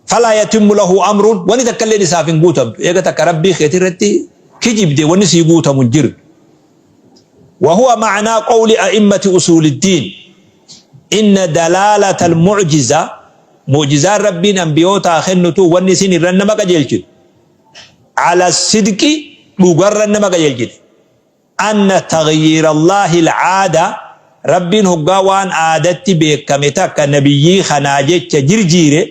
Falaa yatimmu lahu amrun, wanni takka illeen isaaf hin guutamtu. Eega takka Rabbii keeti irratti kijibde wanni sii guutamu hin jiru. Wahuwa ma'naa qawli a'immati usuuliddiin inna dalaalata almu'jiza, mu'jizaan Rabbiin anbiyootaa kennutu wanni isin irra nama qajeelchitu ala sidqi, dhugarra nama qajeelchiti. Anna taghyiirallaahi al-aada, Rabbiin hoggaa waan aadatti beekkame takka nabiyyii kanaa jecha jirjiire,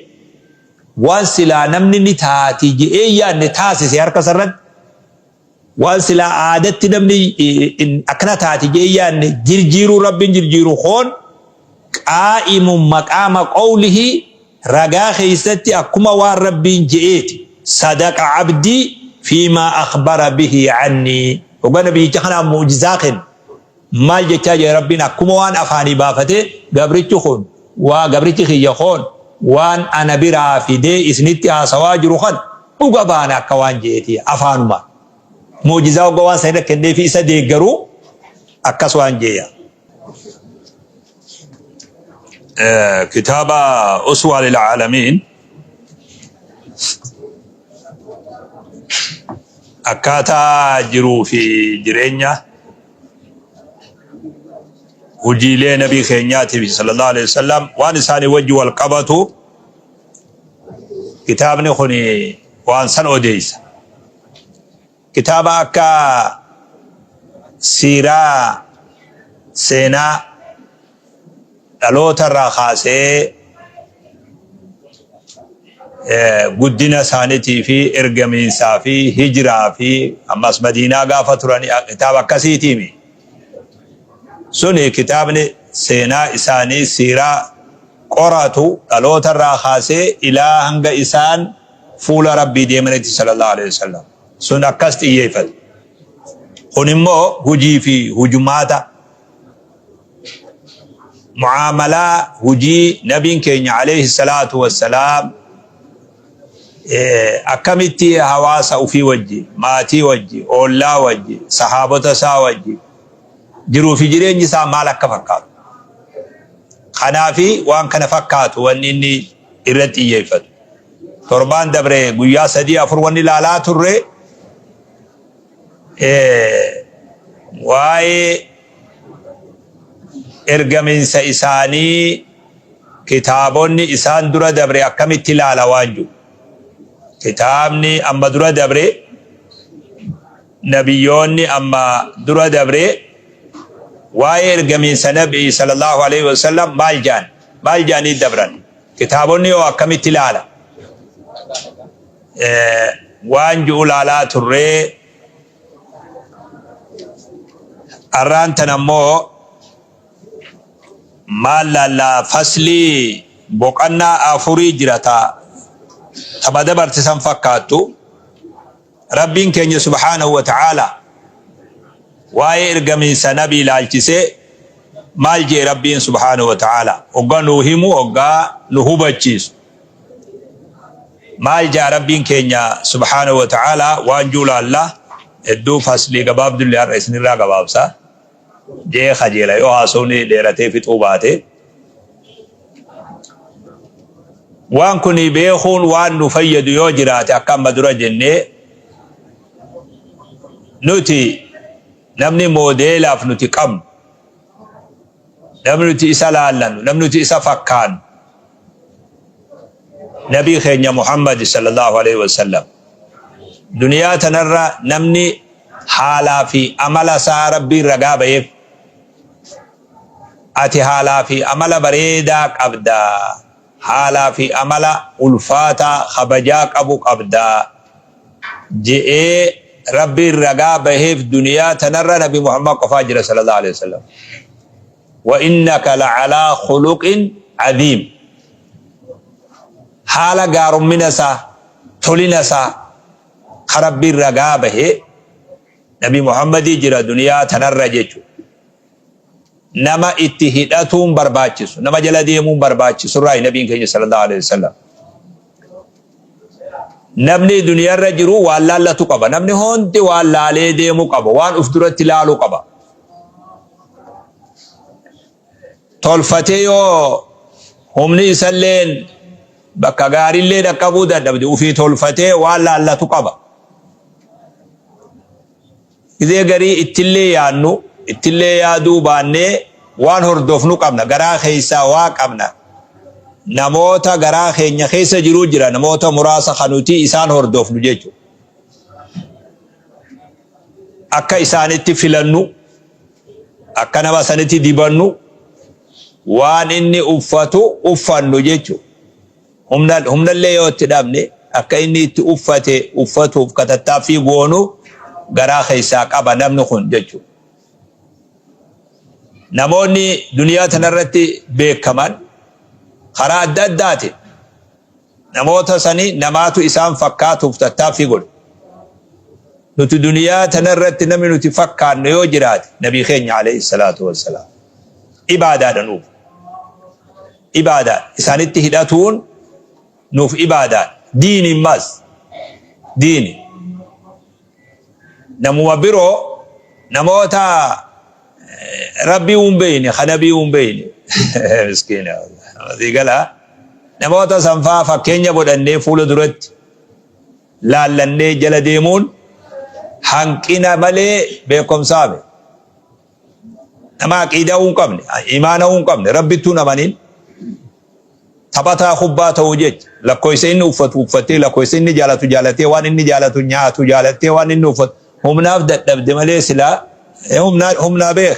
waan silaa namni ni taati je'ee hin yaadne taasise harka isarratti, waan silaa aadatti namni akkana taati je'ee hin yaadne jirjiiruu Rabbiin jirjiiru koon qaa'imun maqaama qawlihi, ragaa keessatti akkuma waan Rabbiin je'eeti, Sadaqa abdii fiimaa akhbara bihi cannii. Hoggaa nabiyyicha kanaaf mu'jizaa kenne maal jechaa jira Rabbiin? Akkuma waan afaanii baafatee gabrichi kun waa gabrichi kiyya koon waan ana biraa fidee isinitti haasawaa jiru kana dhuga baana akka waan je'eeti afaanumaan. Mu'jizaa hoggaa waan san irra kenneefi isa deeggaru akkas waan je'eya. Kitaaba Uswaa lil'aalamiin akkaataa jiruu fi jireenya hojiilee nabii keenyaatiif sallallahu alaihi wasallam waan isaanii wajji wal qabatu kitaabni kun waan san odeessa. Kitaaba akka siiraa, seenaa, dhaloota irraa kaasee guddina isaaniitii fi ergamiinsaa fi hijiraa fi ammas Madiinaa gaafa turan kitaaba akkasiitiimi. Suni kitaabni seenaa isaanii siiraa qoratu dhaloota irraa kaasee ilaa hanga isaan fuula Rabbii deemanitti sallallahu alaihi wasallam. Sun akkas xiyyeeffate. Kun immoo hujii fi hujumaata mu'aamalaa hujii nabiin keenya alayhi salaatu wassalaam akkamitti hawaasa ufii wajji, maatii wajji, oollaa wajji, sahaabota isaa wajji jiruu fi jireenyi isaa maal akka fakkaatu. Kanaafi waan kana fakkaatu wanni inni irratti xiyyeeffatu. Torbaan dabre guyyaa 3 4 wanni ilaalaa turre waa'ee ergaminsa isaanii kitaabonni isaan dura dabre akkamitti ilaala waan jiru. Kitaabni amma dura dabre, nabiyyoonni amma dura dabre waa'ee ergamiinsa nabii sallallahu alaihi wasallam maal jaan maal jaanii dabran, kitaabonni hoo akkamitti ilaala waan ji'u ilaalaa turree. Arraan tan ammoo maal laallaa? Faslii boqannaa afurii jira ta tapha dabarte san fakkaattu. Rabbiin keenya subhaanahu wa ta'aalaa waa'ee ergamiinsa nabii ilaalchisee maal jee? Rabbiin subhaanahu wa ta'aalaa hoggaa nuu himu, hoggaa nu hubachiisu maal jaa Rabbiin keenya subhaanahu wa ta'aalaa waan juu laalla. Hedduu faslii gabaabdullee har'a isinirraa gabaabsa jee kajeela yoo haasofni dheeratee fixuu baate. Waan kun beekuun waan nu fayyadu yoo jiraate, akka amma dura jennee, nuti namni moodeelaaf nuti qabnu, namni nuti isa laallannu, namni nuti isa fakkaannu nabii keenya Muhammad sallallahu alaihi wasallam. Duniyaa tanarra namni haalaa fi amala isaa Rabbiin ragaa ba'eef, ati haalaa fi amala bareedaa qabda, haalaa fi amala ulfaataa kabajaa qabu qabda je'ee Rabbiin ragaa baheef duniyaa tanarra nabi Muhammad qofaa jira sallallahu alaihi wasallam. Wa innaka la'alaa khuluqin aziim. Haala gaarummina isaa, tolina isaa ka Rabbiin ragaa bahe nabi Muhammadii jira duniyaa tanarra jechuudha. Nama itti hidhatuun barbaachisu, nama jala deemuun barbaachisu irraa nabiin keenya sallallahu alaihi wasallam. Namni duniyaarra jiru waan laallatu qaba. Namni hundi waan laalee deemu qaba. Waan uf duratti laalu qaba. Tolfatee yoo humni isalleen Bakka gaarillee dhaqqabuu dadhabde ufii tolfatee waan laallatu qaba. Gizee garii ittillee yaannu ittillee yaaduu baannee waan hordofnu qabna. Garaa keessaa waa qabna. Namoota garaa keenya keessa jiruu jira. Namoota muraasa kan nuti isaan hordofnu jechuudha. Akka isaanitti filannu, akka nama sanitti dibannu, waan inni uffatu uffannu jechuudha. Humna humnallee yoo itti dhabne akka inni itti uffate uffatuuf ka tattaaffii goonu garaa keessaa qaba namni kun jechuudha. Namoonni duniyaa tanarratti beekaman karaa adda addaatiin namoota sani namaatu isaan fakkaatuuf tattaaffii godhe. Nuti duniyaa tanarratti namni nuti fakkaannu yoo jiraate nabii keenya alayhi salaatu wassalaam. Ibaadaadha nuuf. Ibaadaadha. Isaanitti hidhatuun nuuf ibaadaadha. Diini immas. Diini. Namuma biroo namoota Rabbii hin beeyne, ka nabii hin beeyne. Miskiina. Asii galaa. Namoota sanfaa fakkeenya godhannee fuula duratti laallannee jala deemuun hanqina malee beekumsaa miti. Nama aqiidaa hin qabne, imaana hin qabne, Rabbittuu hin amanin taphataa kubbaa ta'uu jecha lakkoofsa inni uffatu uffattee, lakkoofsa inni jaalatu jaalatee, waan inni jaalatu nyaatu jaalattee, waan inni uffatu humnaaf dadhabde malee silaa humnaa humnaa beek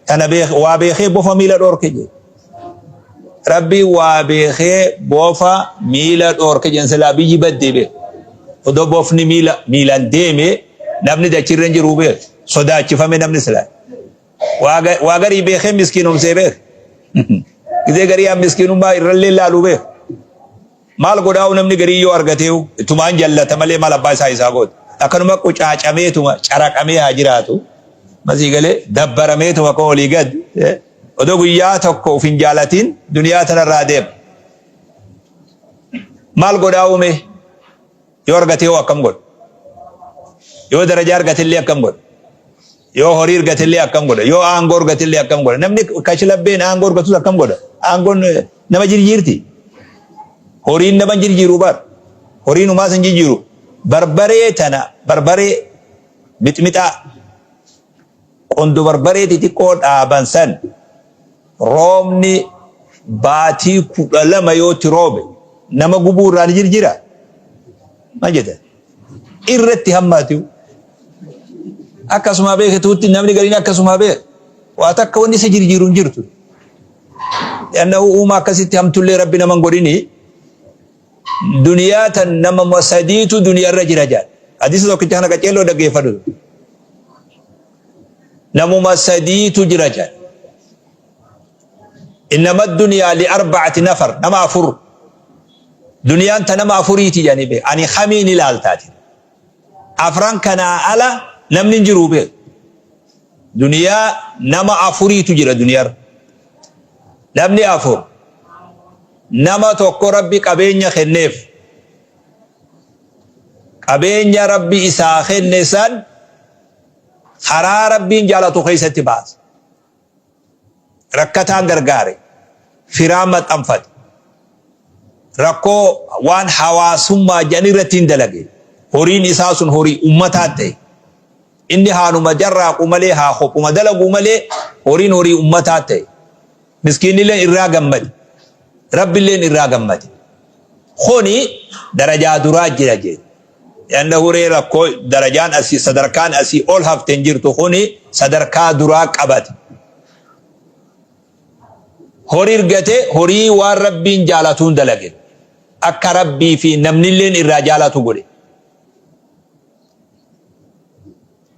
tana beek waa beekee bofa miila dhoorke jedhe. Rabbi waa beekee bofa miila dhoorke jedhan silaa biyyi baddee beek. Odoo bofni miila miilaan deeme namni dachirra hin jiru beek. Sodaachifame namni silaa. Waa garii beekee miskiinomsee beek. Gizee garii an miskiinummaa irrallee laaluu beek. Maal godhaa'u namni garii yoo argateewu ittumaan jallata malee maal abbaa isaa isaa goota. Akkanuma qucaacameetuma caraqamee haa jiraatu. Masii galee dabbarameetuma kan olii gad odoo guyyaa tokko of hin jaalatin duniyaa tanarraa deema. Maal godhaa'u mee? Yoo argatee hoo akkam godha? Yoo darajaa argatellee akkam godha? Yoo horii argatellee akkam godha? Yoo aangoo argatellee akkam godha? Namni kashlabbeen aangoo argatus akkam godha? Aangoon nama jirjiirti. Horiin nama hin jirjiiru bar. Horiin humaas hin jijjiiru. Barbaree tana barbaree mixmixaa qondo barbaree xixiqqoo dhaaban san roobni baatii 12 yoo itti roobe nama gubuu irraa ni jirjira? Maal jettan? Irratti hammaatiyu. Akkasumaa beekituutti namni gariin akkasumaa beeka. Waa takka wanni isa jirjiiru hin jirtu. Annahu uumaa akkasitti hamtullee rabbi nama hin godhini. Duniyaa tan nama sadiitu duniyaa irra jira jedha. Hadiisa tokkicha kana qaceelloo dhaggeeffadhu. Namuma sadiitu jira jedha. Innama duniyaa li arba'ati nafar nama afur. Duniyaan ta nama afuriiti jedhanii beeku. Ani kamiin ilaaltaati. Afran kanaa ala namni hin jiru beeku. Duniyaa nama afuriitu jira duniyaarra. Namni afur nama tokko Rabbi qabeenya kenneef. Qabeenya Rabbi isaa kenne san karaa Rabbiin jaalatu keessatti baase. Rakkataan gargaare. Firaan maxxanfate. Rakkoo waan hawaasummaa jedhan irratti hin dalage. Horiin isaa sun horii ummataa ta'e. Inni haanuma jarraaqu malee haa kophuma dalaguu malee horiin horii ummataa ta'e. Miskiinnilleen irraa gammade. Rabbilleen irraa gammade. Kuni darajaa duraa jira jedhe. Yanna huree rakkoo darajaan asii sadarkaan asii ol hafte hin jirtu kuni sadarkaa duraa qabate. Horii argate horii waan Rabbiin jaalatuun dalage. Akka Rabbii fi namnilleen irraa jaalatu godhe.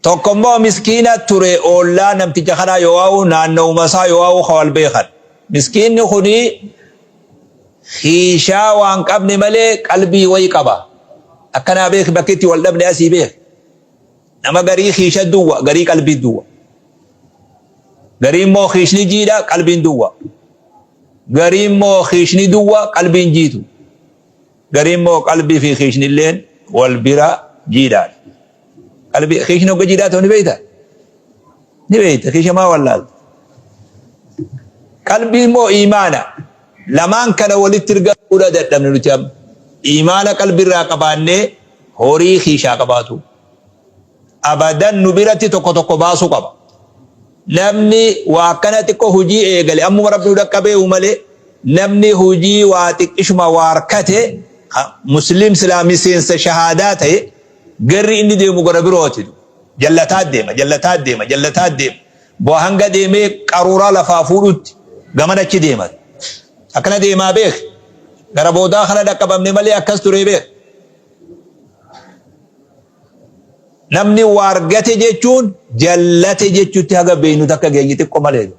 Tokko immoo miskiina ture oollaa namticha kanaa yoo'aa'u naanna'uma isaa yoo'aa'u ka wal beekan. Miskiinni kuni hiishaa waan qabne malee qalbii wayi qaba. Akkanaa beeki bakki itti wal dhabne asii beeki. Nama garii hiisha duwwa garii qalbii duwwa. Garii immoo hiishni jiidha qalbiin duwwa. Garii immoo hiishni duwwa qalbiin jiitu. Garii immoo qalbii fi hiishni illeen wal bira jiidhaadha. Qalbii hiishni hogga jiidhaa ta'u ni beekta? Ni beekta. Hiisha maa wallaalta? Qalbii immoo iimaana. Lamaan kana walitti ergamuudha dadhabne nuti amma. Iimaana qalbirraa qabaannee horii kiishaa qabaatu. Abadan nu biratti tokko tokko baasuu qaba. Namni waa akkana xiqqoo hojii eegale ammuma rabbi nu dhaqqabeehu malee namni hojii waa xiqqishuma waa harkate muslim silaa miseensa shahaadaa ta'e garri inni deemu gara birooti. Jallataa deema, jallataa deema, jallataa deema. Bu'a hanga deemee qaruuraa lafaa fuudhutti gamana achi deema. Akkana deemaa beek. Gara boodaa kana dhaqqabamne malee akkas turee beek. Namni waa argate jechuun jallate jechuutti haga beeynu takka geenye xiqqo malee.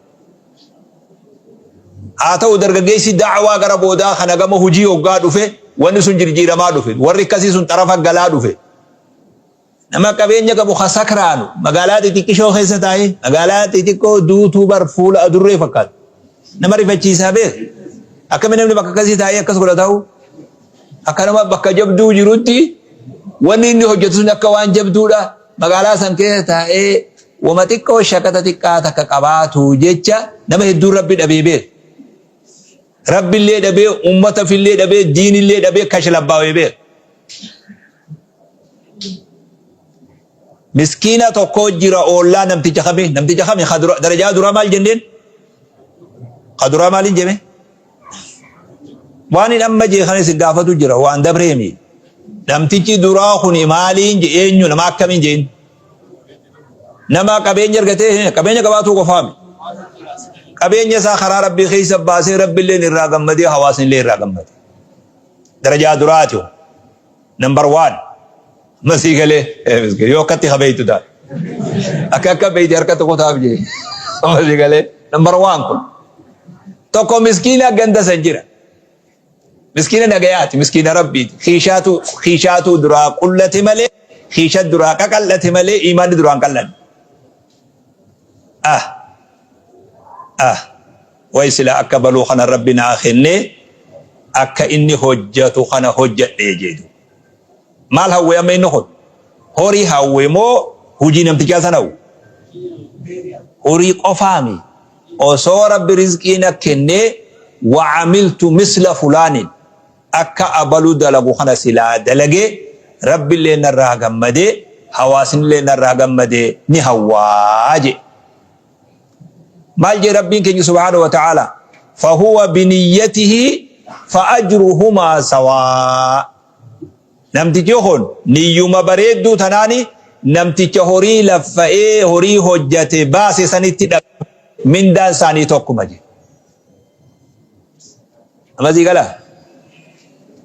Haa ta'u dargaggeessi da'awaa gara boodaa kana gama hojii hoggaa dhufe wanni sun jirjiiramaa dhufe. Warri akkasii sun xarafa galaa dhufe. Nama qabeenya qabu ka sakraanu magaalaa xixiqqishoo keessa taa'ee magaalaa xixiqqoo duutuu bar fuula adurree fakkaatu. Nama rifachiisaa beek. Akkami namni bakka akkasii taa'ee akkas godha ta'u? Akka nama bakka jabduu jirutti wanni inni hojjetu sun akka waan jabduudha. Magaalaa san keessa taa'ee wama xiqqoo shaqaxa xiqqaa takka qabaatu jecha nama hedduun rabbi dhabee beek. Rabbillee dhabee, uummatafillee dhabee, diinillee dhabee kashlabbaawee beek. Miskiina tokko jira oollaa namticha kami namticha kami darajaa duraa maal jenneen ka duraa maaliin jeme waan hin amma jee kana isin gaafatu jira waan dabreemi namtichi duraa kuni maaliin je eenyu nama akkamiin jeen nama qabeenya argatee qabeenya qabaatuu qofaami qabeenya isaa karaa rabbii keessa baasee rabbilleen irraa gammadee hawaasnillee irraa gammade darajaa duraati. Number one. Masii galee yoo akkatti habeeytu taate. Akka akka beeyte harka tokko taaf jee. Masii galee number one kun. Tokko miskiina ganda san jira. Miskiina nagayaati miskiina rabbiiti. Kiishaatu kiishaatu duraa qullate malee kiisha duraa qaqallate malee imaanni duraan qallanne. Ah ah way sila akka baluu kana rabbi naa kennee akka inni hojjatu kana hojjadhee jedhu. Maal hawwe amma inni kun? Horii hawwe moo hojii namtichaa sana hawwe? Horii qofaami. Osoo rabbi rizqii na kennee wa'amiltu misla fulaanin akka abalu dalagu kana silaa dalagee rabbillee narraa gammadee hawaasnillee narraa gammadee ni hawwaa jedhe. Maal jee rabbiin keenya subhaanahu wa ta'ala? Fahuwa biniyyatihi fa'ajruhumaa sawaa. Namtichi kun niyyuma bareedduu tanaani namticha horii laffa'ee horii hojjate baase sanitti dhabe mindaan isaanii tokkuma jedhe. Amasii gala.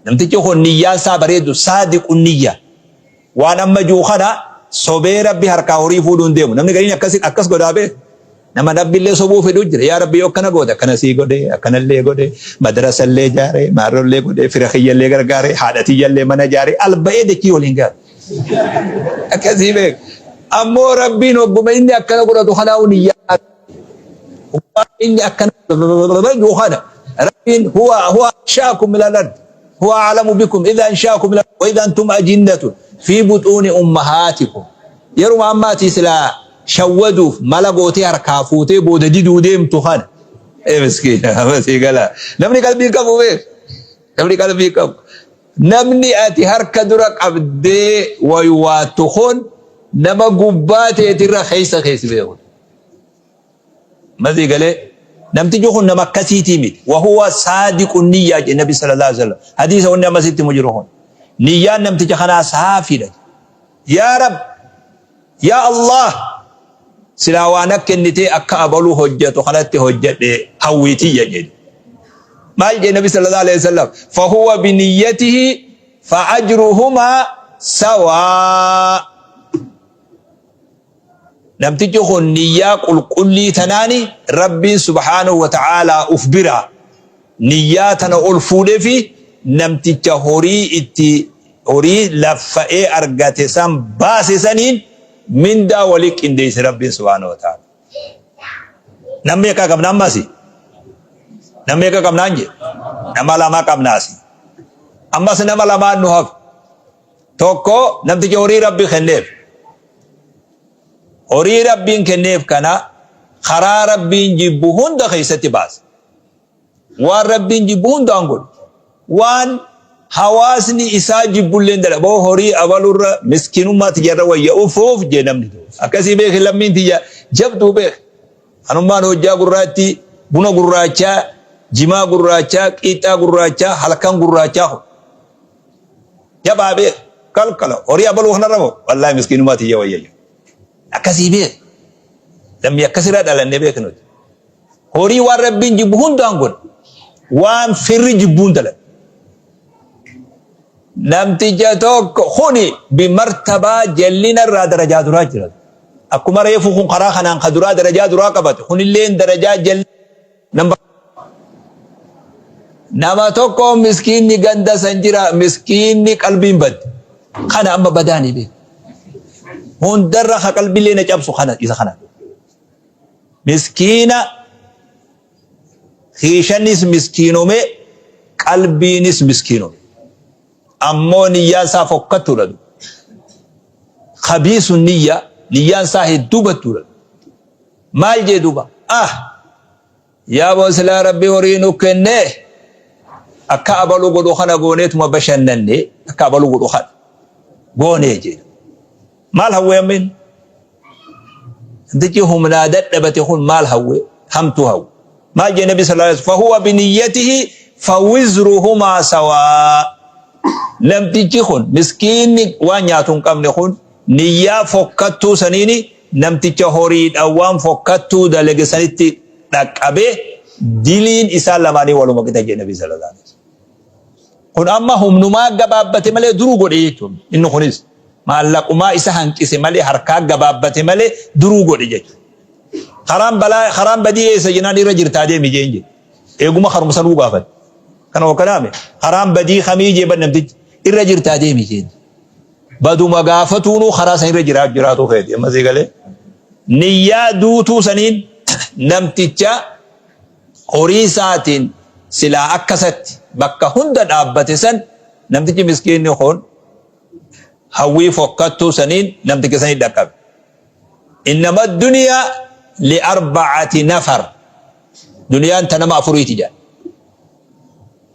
Namtichi kun niyyaan isaa bareeddu saadiqun niyya. Waan amma jiru kana sobee rabbi harkaa horii fuudhuu hin deemu. Namni gariin akkas akkas godhaa beeku. Nama rabbillee sobuu fedhu jira. Yaa rabbi yoo akkana goote akkana sii godhe akkanallee godhe madrasallee jaare maarrollee godhe fira kiyyallee gargaare haadha tiyyallee mana jaare alba'ee dachii waliin gaare. Akkasii beeku. Ammoo rabbiin hogguma inni akkana godhatu kanaa'u niyyaa waan inni akkana jiru kana rabbiin huwa huwa ansha'akum min al-ard huwa a'lamu bikum idha ansha'akum min al-ard wa idha antum ajinnatun fi butuuni ummahaatikum yeruma ammaatii silaa shawwaduuf mala gootee harkaa fuutee booda diduu deemtu kana ee miskiina amasii gala namni qalbii qabu beek namni qalbii qabu namni ati harka dura qabdee waywaattu kun nama gubbaa teetirra keessa keessi beeku. Masii galee namtichi kun nama akkasiitii miti. Wahuwa saadiqu niyyaa jedhe Nabi sallallahu alaihi wasallam. Hadiisa wanni amma sitti himu jiru kun. Niyyaan namticha kanaa saafiidha. Yaa Rab, yaa Allah, silaa waan akka kennitee akka abaluu hojjetu kanatti hojjedhe hawwiitiyya jedhe. Maal jedhe Nabi sallallahu alaihi wasallam? Fahuwa biniyyatihi fa'ajruhumaa sawaa. Namtichi kun niyyaa qulqullii tanaani Rabbiin subhaanahu wa ta'aalaa uf biraa niyyaa tana ol fuudhefi namticha horii itti horii laffa'ee argate san baase saniin mindaa wali qindeesse Rabbiin subhaanahu wa ta'aalaa. Nam meeqa qabna amma asi? Nam meeqa qabnaan jee? Nama lama qabna asi. Ammas nama lamaan nu hafe. Tokko namticha horii Rabbi kenneef. Horii Rabbiin kenneef kana karaa Rabbiin jibbu hunda keessatti baase. Waan Rabbiin jibbu hundaan godhe. Waan hawaasni isaa jibbulleen dalaga. Boo horii abalurra miskiinummaa tiyyarra wayya ufuuf jee namni tokko. Akkasii beeki lammiin tiyya jabduu beeki. Anummaan hojjaa gurraattii, buna gurraachaa, jimaa gurraachaa, qiixxaa gurraachaa, halkan gurraachaa kun. Jabaa beeki. Kalkala horii abaluu kanarra moo wallaahi miskiinummaa tiyya wayya jedhu. Akkasii beeki. Lammii akkasirraa dhalanne beeki nuti. Horii waan Rabbiin jibbu hundaan godhe. Waan firri jibbuun dalaga. Namticha tokko kuni bimartabaa jallina irraa darajaa duraa jira. Akkuma reefu kun karaa kanaan ka duraa darajaa duraa qabate kunilleen darajaa jallina nama tokko miskiinni ganda san jira miskiinni qalbiin badde. Kana amma badaanii beeku. Hundarra ka qalbiillee na cabsu kana isa kana. Miskiina kiishanis miskiinome qalbiinis miskiinome. Ammoo niyyaan isaa fokkattuudha. Khabiisun niyya niyyaan isaa hedduu battuudha. Maal jee duuba? Ah! Yaa boo silaa rabbi horii nu kennee akka abalu godhu kana gooneetuma bashannanne akka abalu godhu kana goonee jee. Maal hawwee amma inni? Namtichi humnaa dadhabate kun maal hawwe? Hamtuu hawwe. Maal jee Nabi sallallahu alaihi wasallam? Fahuwa biniyyatihi fawizruhumaa sawaa. Namtichi kun miskiinni waan nyaatu hin qabne kun niyyaa fokkattuu saniini namticha horiidhaan waan fokkattuu dalage sanitti dhaqqabee diliin isaan lamaanii waluma qixa jee Nabi sallallahu alaihi wasallam. Kun amma humnumaa gabaabbate malee duruu godhe jechuun inni kunis maallaqumaa isa hanqise malee harkaa gabaabbate malee duruu godhe jechuudha. Karaan balaa karaan badii eessa jennaan irra jirtaa deemi jeen jedhe. Eeguma karuma sanuu gaafate. Kana hokkanaame karaan badii kamii jee ban namtichi irra jirtaa deemi jeen. Baduma gaafatuunuu karaa san irra jiraa jiraatuu feeti amma sii galee. Niyyaa duutuu saniin namticha horii isaatiin silaa akkasatti bakka hunda dhaabbate san namtichi miskiinni kun hawwii fokkattuu saniin namticha sanii dhaqqabe. Innama duniyaa li arba'ati nafar. Duniyaan ta nama afuriiti jedha.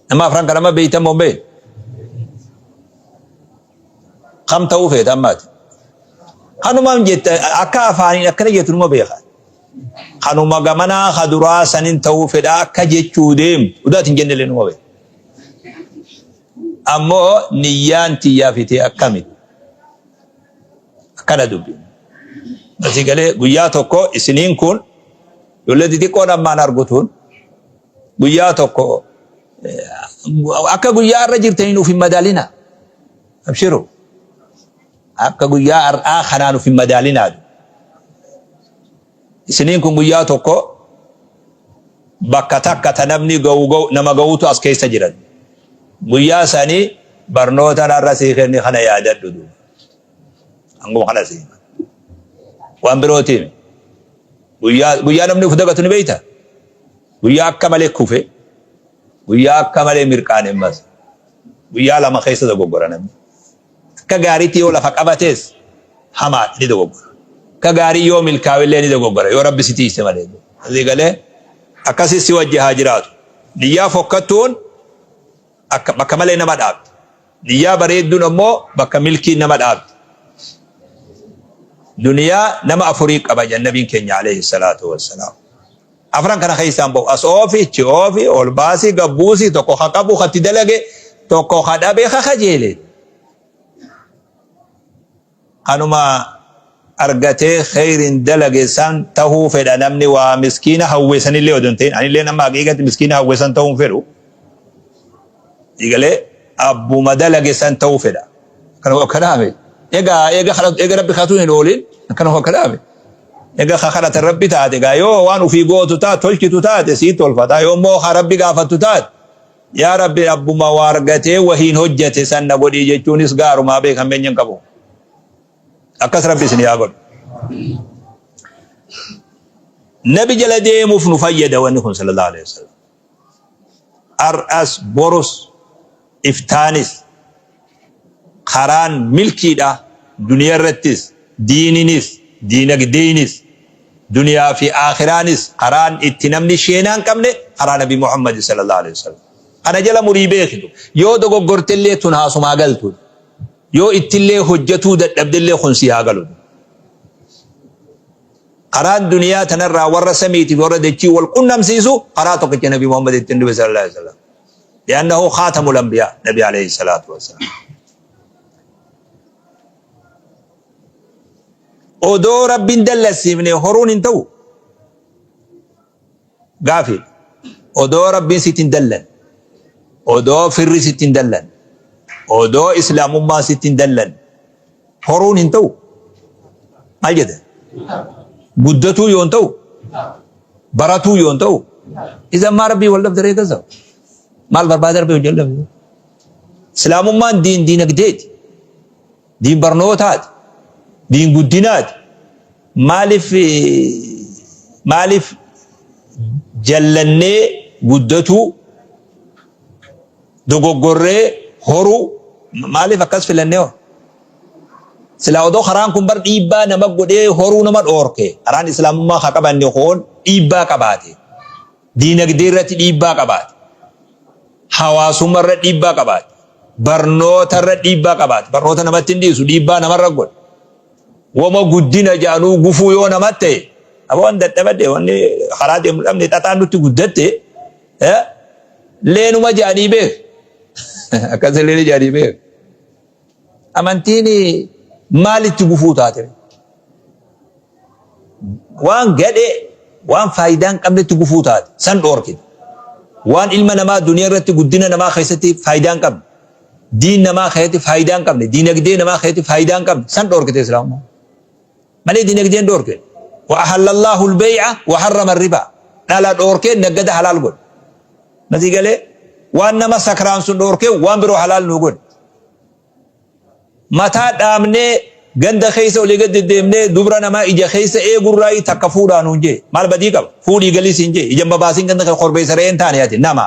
Nama afran kan nama beeytan moo hin beeyne? Kam ta'uu feeta ammaati? Kanumaan jetta akka afaaniin akkana jettu numa beeka. Kanuma gamanaa ka duraa sanin ta'uu fedha akka jechuu deemtu udaati hin jennellee numa beeka. Ammoo niyyaan tiyyaa fitee akkamitti? Akkana dubbiin. Asii galee guyyaa tokko isiniin kun ijoollee xixiqqoon ammaan argutuun guyyaa tokko akka guyyaa irra jirtaniin of hin madaalina. Abshiru. Akka guyyaa har'aa kanaan of hin madaalinaa. Isiniin kun guyyaa tokko bakka takka ta namni ga'u ga'u nama ga'utu as keessa jiran. Guyyaa sanii barnoota narra sii kenni kana yaadadhu duuba. Hanguma kana sii hima. Waan birootiin guyyaa guyyaa namni of dagatu ni beekta. Guyyaa akka malee kufe guyyaa akka malee mirqaane ammas guyyaa lama keessa dogoggora namni. Akka gaariitti yoo lafa qabates hamaadha ni dogoggora. Akka gaarii yoo milkaa'ellee ni dogoggora yoo rabbi si tiise malee. Asii galee akkasii si wajji haa jiraatu. Niyyaa fokkattuun akka bakka malee nama dhaabdi. Niyyaa bareedduun ammoo bakka milkiin nama dhaabdi. Duniyaa nama afurii qaba jedhan nabiin keenya alayhi salaatu wassalaam. Afran kana keessaan bahu. As oofi, ichi oofi, ol baasi, gad buusi, tokko ka qabu ka itti dalage, tokko ka dhabe ka kajeele. Kanuma argatee kheyrin dalage san tahuu fedha namni waa miskiina hawwe sanillee odoo hin ta'in. Anillee nama haqiiqatti miskiina hawwe san tahuu hin fedhu. Egalee abbuma dalage san tahuu fedha. Kana akkanaame. Egaa eega eega rabbi katuu hin oolin akkana akkanaame. Egaa ka kadhatan rabbi taate egaa yoo waan ufii gootu taate tolchitu taate sii tolfata yoo immoo ka rabbi gaafattu taate yaa rabbi abbuma waa argatee wahiin hojjate san na godhii jechuunis gaarumaa beekan beenya hin qabu. Akkas rabbi isin yaa godhu. Nabi jala deemuuf nu fayyada wanni kun sallallahu alaihi wasallam. Har'as borus iftaanis karaan milkiidha duniyaa irrattis diininis diinagdeenis Duniyaa fi aakhiraanis karaan itti namni sheenaa hin qabne karaa Nabi Muhammad sallallahu alaihi wasallam. Kana jala murii beekitu. Yoo dogoggortellee tun haasumaa galtu. Yoo ittillee hojjatuu dadhabdellee kun sii haa galu. Karaan duniyaa tanarraa warra samiitiif warra dachii wal qunnamsiisu karaa tokkicha Nabi Muhammad ittiin dhufe sallallahu alaihi wasallam. Li'annahu khaatamul anbiyaa Nabi alayhi salaatu wassalaam. Odoo Rabbiin dallansiifne horuun hin ta'u. Gaafi. Odoo Rabbiin sitti hin dallan. Odoo firri sitti hin dallan. Odoo Islaamummaan sitti hin dallan. Horuun hin ta'u. Maal jedhe? Guddatuu yoo hin ta'u. Baratuu yoo hin ta'u. Isan maa Rabbii wal dhabde ree gazaw. Maal barbaada Rabbii wajjin dhabde? Islaamummaan diin diinagdeeti. Diin barnootaati. Diin guddinaati. Maaliif maaliif jallannee guddatuu dogoggorree horuu maaliif akkas filannee hoo? Silaa odoo karaan kun bar dhiibbaa nama godhee horuu nama dhoorke karaan islaamummaa haa qabanne hoon dhiibbaa qabaate. Diinagdee irratti dhiibbaa qabaate. Hawaasummaa irra dhiibbaa qabaate. Barnoota irra dhiibbaa qabaate. Barnoota namatti hin dhiisu dhiibbaa namarra godhe. Woma guddina jedhanuu gufuu yoo namatti ta'e aboo an dadhabadhe wanni karaa deemu dhabne xaxaan nutti guddatte leenuma jedhanii beek. Akkas illee jedhanii beek. Amantiin maalitti gufuu taate? Waan gadhee, waan faayidaa hin qabnetti gufuu taate. San dhoorkite. Waan ilma namaa duniyaa irratti guddina namaa keessatti faayidaa hin qabne, diin namaa keessatti faayidaa hin qabne, diinagdee namaa keessatti faayidaa hin qabne san dhoorkite Islaamummaan. Malee diinagdee hin dhoorkine. Wa ahallallahu al-bay'a wa harrama ar-riba. Dhala dhoorkee naggada halaal godhe. Masii galee waan nama sakraan sun dhoorkee waan biroo halaal nuu godhe. Mataa dhaabnee ganda keessa olii gad deddeemnee dubra namaa ija keessa eegurraayi takka fuudhaa nuun jee. Maal badii qaba? Fuudhii galii siin jee. Ija hin babaasin ganda keessa korbeessa re'ee hin taane ati nama.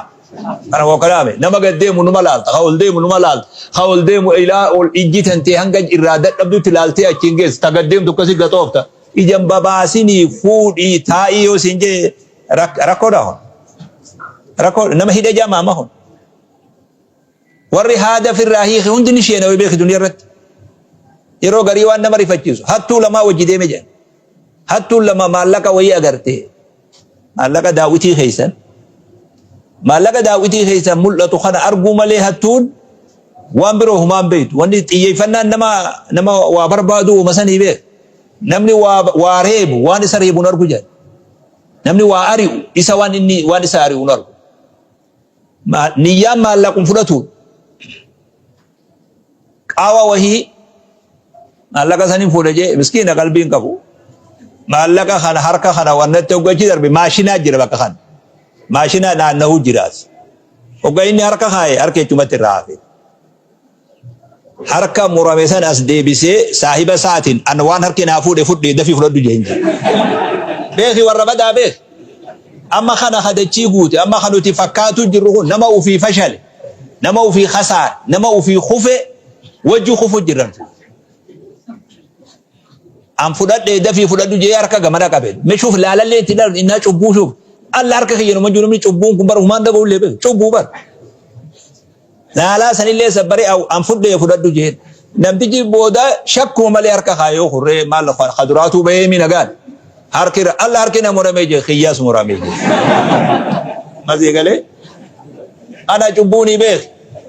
Kana koo kalaame. Nama gad deemu numa laalta. Ka ol deemu numa laalta. Ka ol deemu ilaa ol ijji tantee hanga irraa dadhabdutti laaltee achiin geessa. Ta gad deemtu akkasii gaxoofta. Ija hin babaasinii fuudhii taa'ii yoo siin jee rakkoodha kun. Rakkoo nama hidha jaamaa amma kun. Warri haada firraa hiike hundi ni sheenawe beeki duniyaa irratti. Yeroo garii waan nama rifachiisu hattuu lamaa wajji deeme jedhan. Hattuun lama maallaqa wayii agarte. Maallaqa daawwitii keessan. Maallaqa daawwitii keessan mul'atu kana arguu malee hattuun waan biroo humaan beektu. Wanni xiyyeeffannaan nama nama waa barbaadu uuma sanii beeka. Namni waa waa reebu waan isa reebu hin argu jedhan. Namni waa ari'u isa waan inni waan isa ari'u hin argu. Niyyaan maallaqum fudhatuun qaawa wahii maallaqa sanin fuudha jee miskiina qalbii hin qabu. Maallaqa kana harka kana wannatti hoggachi darbe maashinaa jira bakka kana. Maashinaa naanna'uu jiraas. Hogga inni harka kaaye harka jechumatti irraa hafe. Harka murame san as deebisee saahiba isaatiin an waan harki naa fuudhe fudhee dafii fudhadhu jeen jedhe. Beeki warra badaa beeki. Amma kana ka dachii guute amma ka nuti fakkaatuu jirru kun nama ufii fashale nama ufii khasaare nama ufii kufe wajji kufu jirran. An fudhadhee dafii fudhadhu jee harka gamana qabe. Mee shuuf laalallee itti dhalu innaa cubbuu shuuf. Alla harka kiyya numa jiru namni cubbuun kun bara humaan dhaga'ullee beeku cubbuu bara. Laalaa sanillee sabbaree aw an fudhee fudhadhu jeen. Namtichi booda shakkuma malee harka kaayoo kurree maal kaduraatuu bahee mi nagaan. Harki alla harki na muramee jee kiyyaas muramee jee. Masii galee ana cubbuuni beek.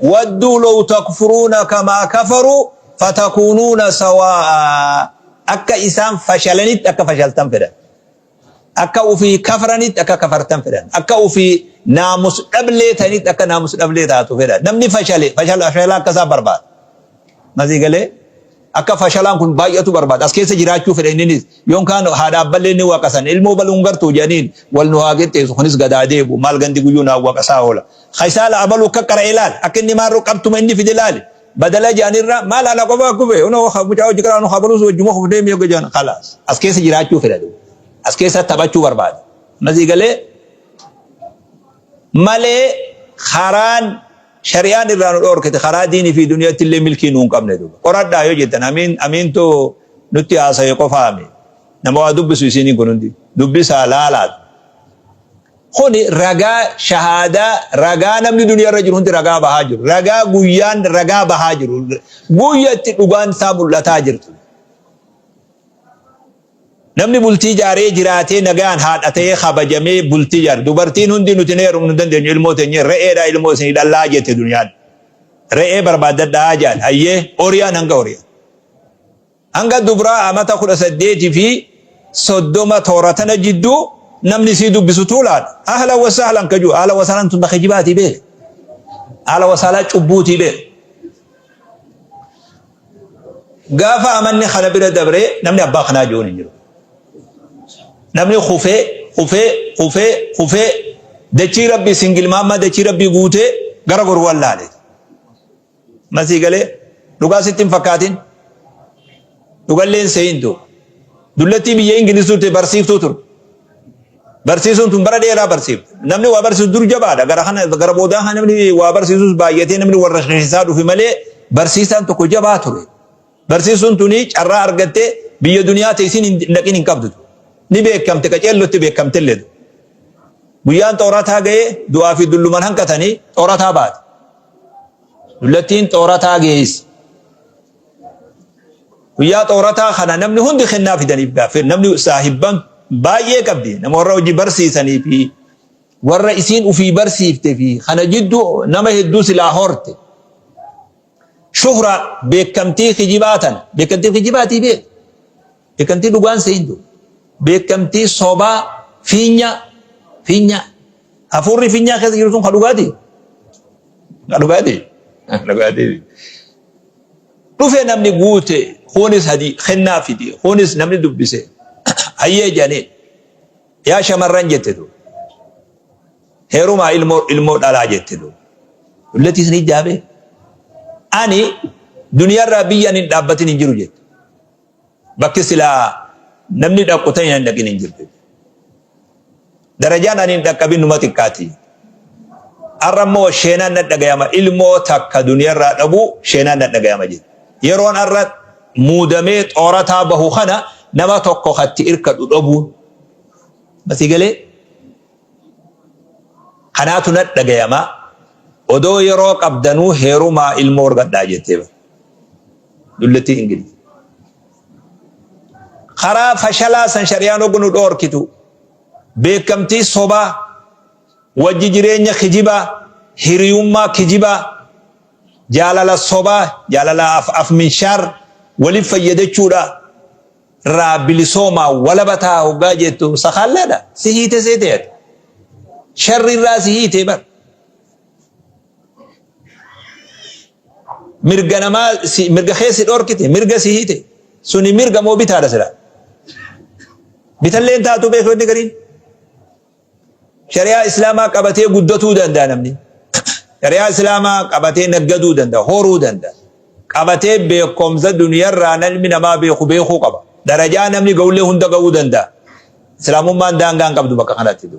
Wadduu law takfuruuna kamaa kafaruu fatakuunuuna sawaa'a. Akka isaan fashalanitti akka fashaltan fedhan. Akka ufii kafranitti akka kafartan fedhan. Akka ufii naamus dhablee tanitti akka naamus dhablee taatu fedhan. Namni fashale fashala fashalaa akka isaa barbaada. Masii galee akka fashalaan kun baay'atu barbaada. As keessa jiraachuu fedha inninis. Yoon kaan haadha abballee ni waqasan. Ilmoo baluun gartuu jedhaniin wal nu haa qixxeessu. Kunis gadaa deebu. Maal gandi guyyuu naa waqasaa oola. Kaisaala abaluu akka qara'e laali. Akka inni maarroo qabtuma inni fide laali. Badala jedhanirra maal ana qofaa kufe unoo mucaa hojii karaa nu habalus wajjuma kufnee mi'a jedhan khalaas. As keessa jiraachuu fedha duuba. As keessa taphachuu barbaada. Masii galee malee karaan shari'aan irraa nu dhoorkite karaa diinii fi duniyaatti illee milkii nu hin qabne duuba. Qoradhaa yoo jettan amiin amiintu nutti haasawe qofaami. Nama waa dubbisu isiin kun hundi. Dubbisaa laalaatu. Kuni ragaa shahaadaa ragaa namni duniyaa irra jiru hundi ragaa bahaa jiru. Ragaa guyyaan ragaa bahaa jiru. Guyyatti dhugaan isaa mul'ataa jirtu. Namni bultii jaaree jiraatee nagaan haadha ta'ee kabajamee bultii jaare. Dubartiin hundi nuti hin heerumnu hin dandeenyu ilmoo teenye re'eedha ilmoo isinii dhallaa jette duniyaan. Re'ee barbaaddadhaa jedhan. Hayyee oriyaan hanga oriyaan. Hanga dubraa amata 18 fi 30 toora tana jidduu namni isii dubbisu tuulaadha. Ahlan wa sahlan ka jiru. Ahlan wa sahlan tun ta kijibaatii beek. Ahlan wa sahlan cubbuutii beek. Gaafa amanni kana bira dabree namni abbaa kanaa jiruun hin jiru. Namni kufee kufee kufee kufee dachii rabbii singilmaammaa dachii rabbii guutee gara goru wallaale. Masii galee dhugaa sitti hin fakkaatin. Dhugallee hin se'in tu. Dullattii biyya Ingiliz turte barsiiftuu turte. Barsiisuun tun bara dheeraa barsiifte. Namni waa barsiisu dur jabaadha. Gara kana gara boodaa kana namni waa barsiisus baay'atee namni warra shashisaa dhufe malee barsiisaan tokko jabaa ture. Barsiisuun tuni carraa argattee biyya duniyaa ta'e isiin hin dhaqin hin qabdu. Ni beekamte qaceellotti beekamte illee. Guyyaan xoorataa ga'ee du'aa fi dulluman hanqatanii xoorataa baate. Dullattiin xoorataa geesse. Guyyaa xoorataa kana namni hundi kennaa fidaniif gaaffii namni saahibban baay'ee qabdi nama warra hojii barsiisanii fi warra isiin ufii barsiifte fi kana jidduu nama hedduu silaa horte. Shuhra beekamtii kijibaa tana beekamtii kijibaatii beek beekamtii dhugaan seentu beekamtii sobaa fiinya fiinya hafuurri fiinyaa keessa jiru sun ka dhugaatii ka dhugaatii ka dhugaatii. Dhufe namni guute kuunis hadii kennaa fide kuunis namni dubbise hayyee jedhanii yaa shamarran jette tu heerumaa ilmoo ilmoo dhalaa jette tu dullatti isin ijaabe ani duniyaarraa biyya ani hin dhaabbatin hin jiru jette Bakki silaa namni dhaqu tan hin dhaqin hin jirtu. Darajaan ani hin dhaqqabin numa xiqqaati. Har'a immoo sheenaan na dhagayama ilmoo takka duniyarraa dhabuu sheenaan na dhagayama jedhe. Yeroon har'a muudamee xoorataa bahu kana nama tokko katti irkadhu dhabuun. Masii galee Kanaatu na dhagayama odoo yeroo qabdanuu heerumaa ilmoo argadhaa jettee bar. Dullattii Ingiliz. Karaa fashalaa san shari'aan hoggu nu dhoorkitu beekamtii sobaa wajji jireenya kijibaa hiriyummaa kijibaa jaalala sobaa jaalala af afminshaar waliif fayyadachuudha irraa bilisoomaa walaba taha hoggaa jettu sakaallaadha si hiite seete ati sharri irraa si hiite bar mirga namaa si mirga kee si dhorkite mirga si hiite suni mirga moo bitaadha sila bitallee hin taatu beeku inni gariin Shari'aa Islaamaa qabatee guddatuu danda'a namni. Shari'aa Islaamaa qabatee naggaduu danda'a, horuu danda'a. Qabatee beekumsa duniyarraa namni namaa beeku beekuu qaba. Darajaa namni ga'ullee hunda ga'uu danda'a. Islaamummaan daangaa hin qabdu bakka kanatti.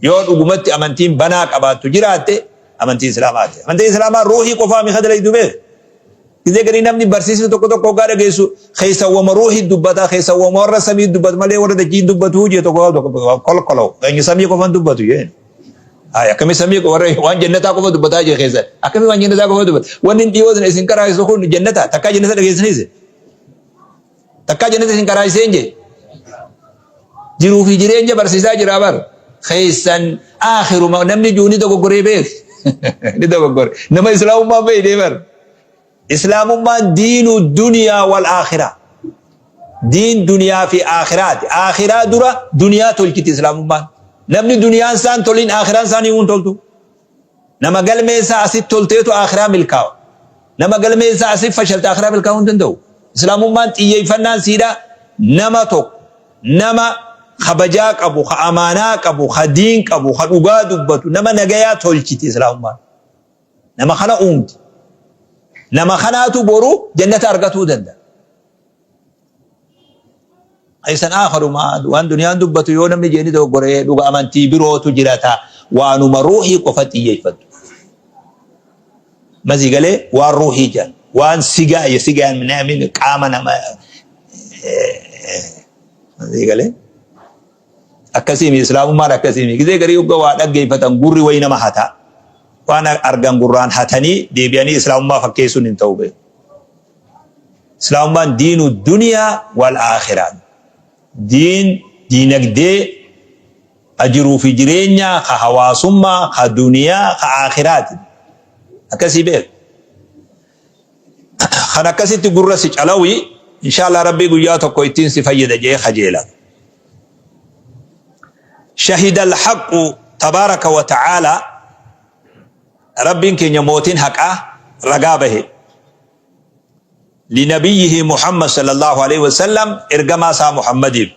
Yoo dhugumatti amantiin banaa qabaattu jiraatte amantii Islaamaati. Amantiin Islaamaa ruuhii qofaa mi kadalaydu beek. Gizee garii namni barsiisni tokko tokko hoggaa dhageessu keessa wama ruuhii dubbata keessa wama warra samii dubbatu malee warra dachii hin dubbatu jee tokko tokko kolkolo eenyu samii qofa hin dubbatu jeen. Ay akkamii samii warra waan jannataa qofa dubbataa jee keessa akkamii waan jannataa qofa dubbata wanni dhiyoo isin qaraa'isu kun jannata takkaa jannata dhageessaniis Takkaa jannata isin qaraasisee hin jee. Jiruu fi jireenya barsiisaa jira bar. Keessan aakhiruma namni jiru ni dogoggoree beek. Ni dogoggore. Nama islaamummaan beeknee bar. Islaamummaan diinu duniyaa wal aakhiraa. Diin duniyaa fi aakhiraati. Aakhiraa dura duniyaa tolchiti islaamummaan. Namni duniyaan isaan tolin aakhiraan isaanii hin toltu. Nama galmeen isaa asitti tolteetu aakhiraa milkaawa. Nama galmeen isaa asitti fashalte aakhiraa milkaa'uu hin danda'u. Islaamummaan xiyyeeffannaan siidha nama tokko nama kabajaa qabu, ka amaanaa qabu, ka diin qabu, ka dhugaa dubbatu, nama nagayaa tolchiti islaamummaan. Nama kana uumti. Nama kanaatu boru jannata argatuu danda'a. Isan aakharuma waan duniyaan dubbatu yoo namni jeeni dogoggoree dhuga amantii birootu jirata waanuma ruuhii qofa xiyyeeffattu. Masii galee waan ruuhii jedhan waan sigaa sigaan naamin qaama nama Galee akkasiimi islaamummaan akkasiimi gizee garii hogga waa dhaggeeffatan gurri wayi nama hata. Waan argan gurraan hatanii deebi'anii islaamummaa fakkeessuun hin ta'u beeku. Islaamummaan diinu duniyaa wal aakhiraa. Diin diinagdee ka jiruu fi jireenyaa, ka hawaasummaa, ka duniyaa, ka aakhiraati. Akkasii beeku. Kan akkasitti gurra si calawi inshallah Rabbii guyyaa tokko ittiin si fayyada jee kajeela. Shahida al-haqqu tabaaraka wa ta'aala Rabbiin keenya mootiin haqaa ragaa bahe. Linabiyyihi Muhammad sallallahu alaihi wasallam ergamaa isaa Muhammadiif.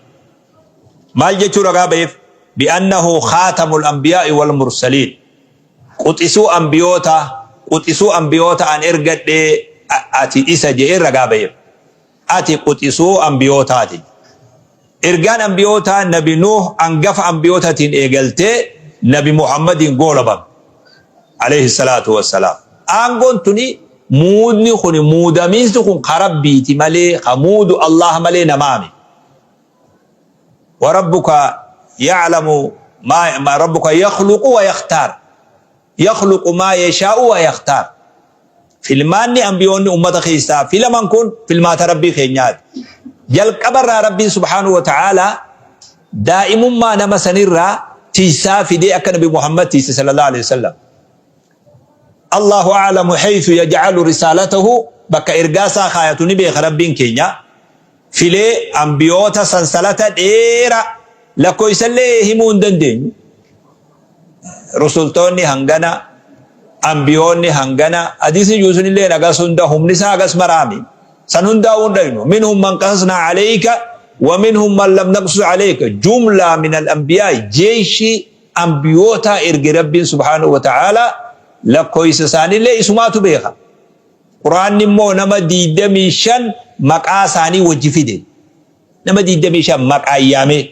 Maal jechuu ragaa baheef? Bi'annahu khaatamul anbiyaa'i wal mursaliin. Quxisuu anbiyoota, quxisuu anbiyoota an ergadhe ati isa je'ee ragaa baheef. Ati quxisuu anbiyootaati. Ergaan anbiyootaa Nabi Nuuh angafa anbiyootatiin eegaltee Nabi Muhammadiin goolabamte. Aleyhi salaatu wassalaam. Aangoon tuni muudni kuni muudamiinsi kun ka Rabbiiti malee ka muudu Allaah malee namaa miti. Warabbuka ya'lamu maa rabbuka yakhluqu wa yakhtaar. Yakhluqu maa yashaa'u wa yakhtaar. Filmaanni anbiyoonni ummata keessaa filaman kun filmaata Rabbii keenyaati. Jalqabarraa Rabbiin subhaanahu wa ta'aalaa daa'imummaa nama sanirraa tiysaa fidee akka Nabi Muhammad tiyse sallallahu alaihi wasallam. Allahu a'lamu haythu yaj'alu risaalatahu bakka ergaa isaa kaayatu ni beeka Rabbiin keenya. Filee anbiyoota sansalata dheeraa lakkoofsallee himuu hin dandeenyu. Rusultoonni hangana, anbiyoonni hangana, hadiisni jiru sunillee hagas hunda humni isaa hagas maraami. San hundaa hin dhaynu. Minhum man qasasnaa alayka wa minhum man lam naqsus alayka. Jumlaa min al-anbiyaa jeeshii anbiyootaa erge Rabbiin subhaanahu wa ta'aalaa lakkoofsa isaaniillee isumaatu beeka. Quraanni immoo nama 25 maqaa isaanii wajji fide. Nama 25 maqaan yaamee.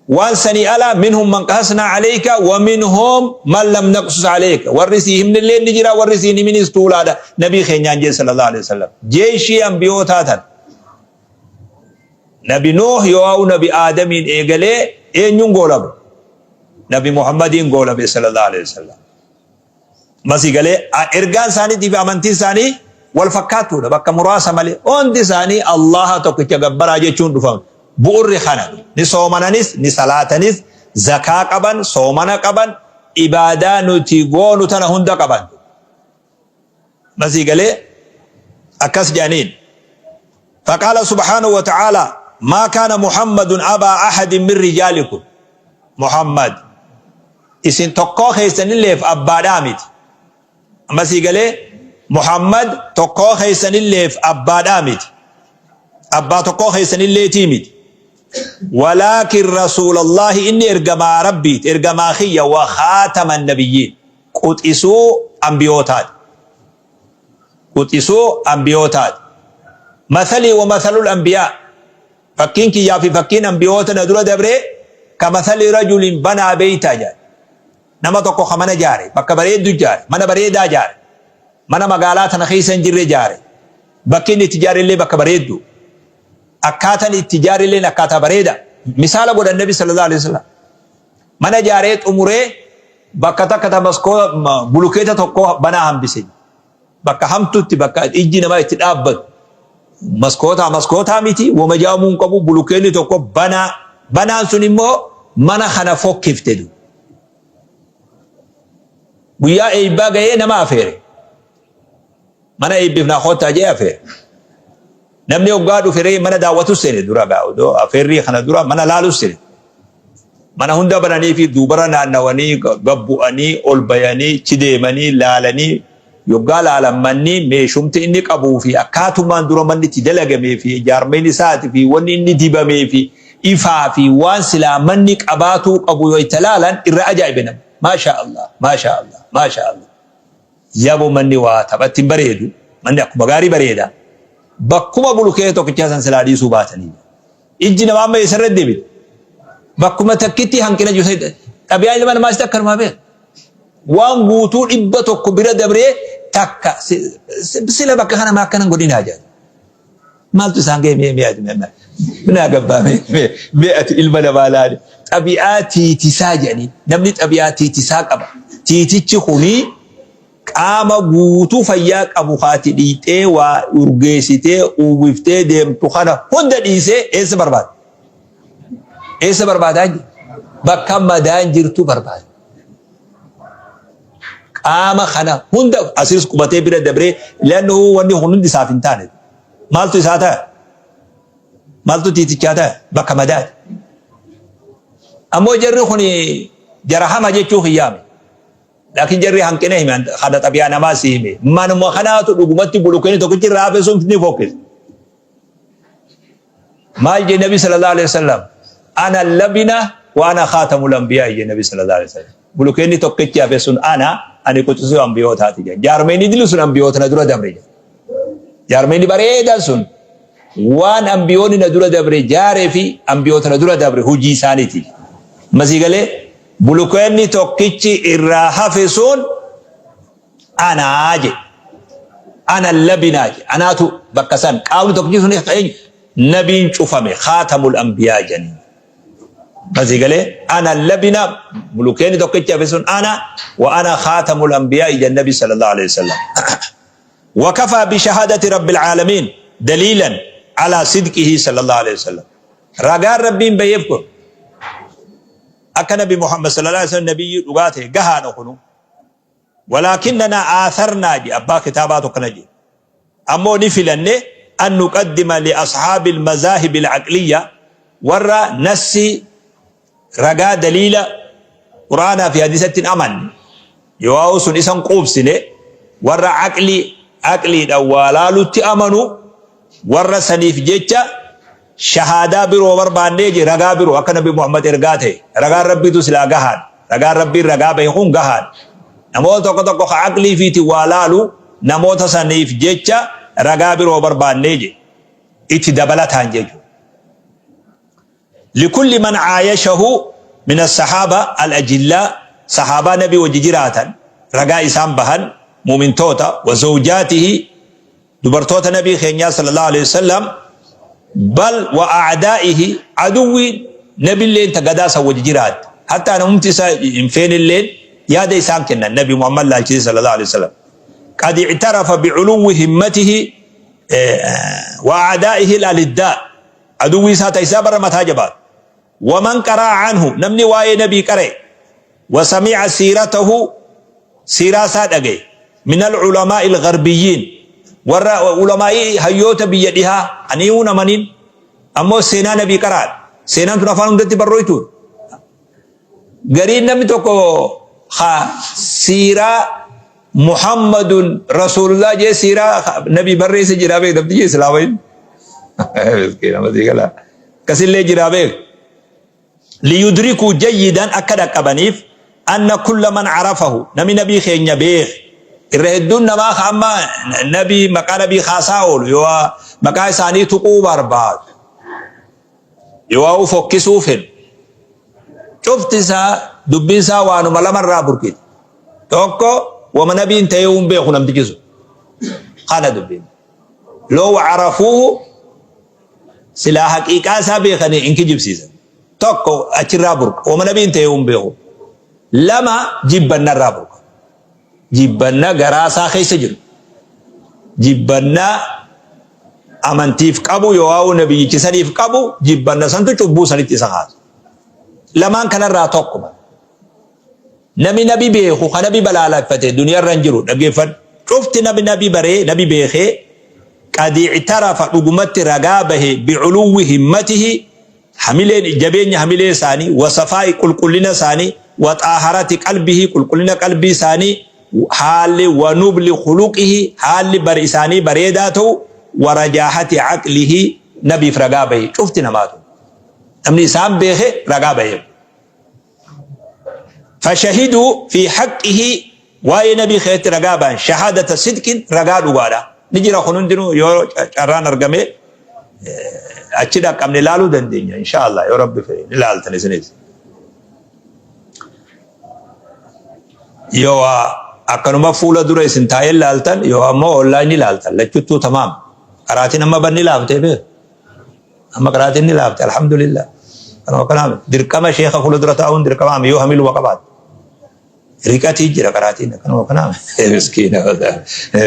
Waan sanii ala minhum man qasasnaa alayka wa minhum man lam naqsus alayka. Warri sii himnillee ni jira warri siin himinis tuulaadha. Nabii keenyaan jee sallallahu alaihi wasallam. Jeeshii ambiyootaa tan. Nabi Nuuh yoo'u Nabi Aadamiin eegalee eenyuun goolabe? Nabi Muhammadiin goolabe sallallahu alaihi wasallam. Masii galee ergaan isaaniitii fi amantiin isaanii wal fakkaattuudha bakka muraasa malee hundi isaanii Allaha tokkicha gabbaraa jechuun dhufan bu'urri kana ni soomananis ni salaatanis zakaa qaban soomana qaban ibaadaa nuti goonu tana hunda qaban. Masii galee akkas jedhaniin. Faqaala subhaanahu wa ta'ala maa kaana Muhammadun abaa ahadin min rijaalikum. Muhammad isin tokkoo keessanilleef abbaadhaa miti. Masii galee Muhammad tokkoo keessanilleef abbaadhaa miti. Abbaa tokkoo keessanilleetii miti. Walaakin rasuulallahi inni ergamaa rabbiiti ergamaa kiyya wa khaatama nabiyyiin. Quxisuu anbiyootaati. Quxisuu anbiyootaati. Mathalii wa mathalul anbiyaa. Fakkiin kiyyaa fi fakkiin anbiyoota na dura dabree ka mathali rajulin banaa beeytaa jedha. Nama tokko ka mana jaare, bakka bareeddu jaare, mana bareedaa jaare, mana magaalaa tana keessa hin jirre jaare. Bakki inni itti jaare illee bakka bareeddu. Akkaataan itti jaare illee akkaataa bareeda. Misaala godhan Nabi sallallahu alaihi wasallam. Mana jaaree xumuree bakka takka ta maskoo bulukeeta tokko banaa hambise. Bakka hamtutti bakka ijji namaa itti dhaabbatu. Maskootaa maskootaa miti wama jaamuu hin qabu bulukeenni tokko banaa. Banaan sun immoo mana kana fokkifte du. Guyyaa eebbaa gahee nama afeere. Mana eebbifnaa koottaa jee afeere. Namni hoggaa dhufe ree mana daawwatus seene dura gaa odoo afeerrii kana dura mana laalus seene. Mana hunda bananii fi duubara naannawanii gabbu'anii ol bayanii chi deemanii laalanii yoggaa laalan manni meeshumti inni qabuu fi akkaatumaan dura manni itti dalagamee fi jaarmeen isaati fi wanni inni dibamee fi ifaa fi waan silaa manni qabaatuu qabu yoo itti laalan irra ajaa'ibe nama. Maasha Allah maasha Allah maasha Allah. Yabo manni waa taphatti hin bareedu. Manni akkuma gaarii bareeda. Bakkuma bulukee tokkichaa san silaa dhiisuu baatanii. Ijji namaa amma eessarra deebite? Bakkuma takkitti hanqina jiru xabiyaan ilma namaas akkanumaa beeka. Waan guutuu 100 bira dabree takka sila bakka kana maa akkana hin godhinaa jedha. Maaltu isaan ga'e mee mee ati mee minaa gabbaa mee mee mee ati ilma namaa laali. Xabi'aa tiitisaa jedhanii namni xabi'aa tiitisaa qaba. Tiitichi kuni qaama guutuu fayyaa qabu kaati dhiixee waa urgeessitee uwwiftee deemtu kana hunda dhiisee eessa barbaada? Eessa barbaadaa jira? Bakka madaan jirtu barbaada. Qaama kana hunda asiis qubatee bira dabree lannu wanni kun hundi isaaf hin taane. Maaltu isaa ta'a? Maaltu tiitichaa ta'a? Bakka madaati. Ammoo jarri kun jara hama jechuu hiyyaame. Laakiin jarri hanqina hime kana xabiyaa namaa si hime. Manuma kanaatu dhugumatti bulukeeni tokkichi irraa hafe sun ni fokkisa. Maal jee Nabi sallallahu alaihi wasallam? Ana labina wa ana khaatamul anbiyaa jee Nabi sallallahu alaihi wasallam. Bulukeenni tokkichi hafe sun ana ani quxisuu ambiyootaati jee. Jaarmeenni dilu sun ambiyoota na dura dabre jee. Jaarmeenni bareedaan sun waan ambiyoonni na dura dabre jaaree fi ambiyoota na dura dabre hojii isaaniiti. Masii galee bulukeenni tokkichi irraa hafe sun anaa jedhe. Ana labinaa jedhe. Anaatu bakka san qaamni tokkichi sun eenyu? Nabiin cufame khaatamul anbiyaa jedhanii. Masii galee ana labina bulukeenni tokkichi hafe sun ana wa ana khaatamul anbiyaa jedhan nabi sallallahu alaihi wasallam. وكفى بشهادة رب العالمين دليلا على صدقه صلى الله عليه وسلم. رجاء ربين بيفكر akka nabi Muhammad sallallahu alaihi wasallam nabiyyi dhugaa ta'e gahaadha kunu. Walaakinnanaa aatharnaa jedhe abbaa kitaabaatu akkana jedhe. Ammoo ni filanne an nuqaddima li ashaabil mazaahibil aqliyya warra nassi ragaa daliila Qur'aanaa fi hadiisatti hin amanne yoo sun isan quubsine warra aqlii aqliidhaan waa laalutti amanu warra saniif jecha Shahaadaa biroo barbaannee je ragaa biroo akka nabi Muhammad ergaa ta'e ragaan rabbiitu silaa gahaadha. Ragaan rabbiin ragaa bahe kun gahaadha. Namoota tokko tokko ka aqlii fiitiin waa laalu namoota saniif jecha ragaa biroo barbaannee je itti dabalataan jechuudha. Likulli man caayashahu min as-sahaaba al-ajillaa sahaabaa nabii wajji jiraatan ragaa isaan bahan mu'mintoota wa zawjaatihi dubartoota nabii keenyaa sallallahu alaihi wasallam bal wa a'daa'ihi aduwwi nabilleen ta gadaa san wajji jiraatte hattaa namumti isaa hin feenilleen yaada isaan kennan nabi Muhammad laalchisee sallallahu alaihi wasallam qad i'tarafa bi'uluwwi himmatihi wa a'daa'ihi al-aliddaa aduwwi isaa ta isaa barra mataa jabaatu waman qara'a anhu namni waa'ee nabii qara'e wa sami'a siiratahu siiraa isaa dhagaye minal ulamaa'il gharbiyyiin warra ulamaa'ii hayyoota biyya dhihaa aniihuun amaniin ammoo seenaa nabii qara'an seenaan tun afaan hundatti barrooytuun gariin namni tokko ha siiraa Muhammadun Rasuulullah jee siiraa nabii barreesse jiraa beek namni jee islaama inni miskiina masii galaa akkasillee jiraa beek liyudrikuu jayyidan akka dhaqqabaniif anna kulla man carafahu namni nabii keenya beeke irra hedduun namaa ka amma nabii maqaa nabii kaasaa oolu yoo maqaa isaanii tuquu barbaadu yoo fokkisuu fedhu cufti isaa dubbiin isaa waanuma lamarraa burqite tokko wama nabiin ta'ee hin beeku namtichi sun kana dubbiin loo carafuuhu Silaa haqiiqaa isaa beekanii hin kijibsiisan. Tokko achirraa burqa. Wama nabiin ta'e hin beeku. Lama jibbannarraa burqa. Jibbanna garaa isaa keessa jiru. Jibbanna amantiif qabu yoo nabiyyichi saniif qabu jibbanna santu cubbuu sanitti isa kaasa. Lamaan kanarraa tokkuma. Nami nabi beeku ka nabi balaaleffate duniyarra hin jiru dhaggeeffadhu. Cufti nami nabi baree nabi beekee qad i'tarafa dhugumatti ragaa bahe bi'uluwwi himmatihi hamileen jabeenya hamilee isaanii wa safaa'i qulqullina isaanii wa xaaharati qalbihi qulqullina qalbii isaanii haalli wa nubli khuluqihi haalli bar isaanii bareedaa ta'u wa rajaahati aqlihi nabiif ragaa bahe cufti namaatu namni isaan beeke ragaa bahe. Fashahiduu fi haqqihi waa'ee nabii keessatti ragaa ba'an shahaadata sidqin ragaa dhugaadha. Ni jira kun hundinuu yoo carraan argame achi dhaqqabne ilaaluu dandeenya insha Allah yoo rabbi fedhe ni ilaaltan isinis. Yoo akkanuma fuula dura isin taa'ee ilaaltan yoo ammoo online ilaaltan lachuttuu tamaam. Qaraatiin amma banni laaftee beeku. Amma qaraatiin ni laafte alhamdulillah. Kanuma kanaaf dirqama sheekha fuula dura taa'uun dirqama yoo hamiluma qabaate. Riqatii jira qaraatiin kanuma kanaaf. Miskiina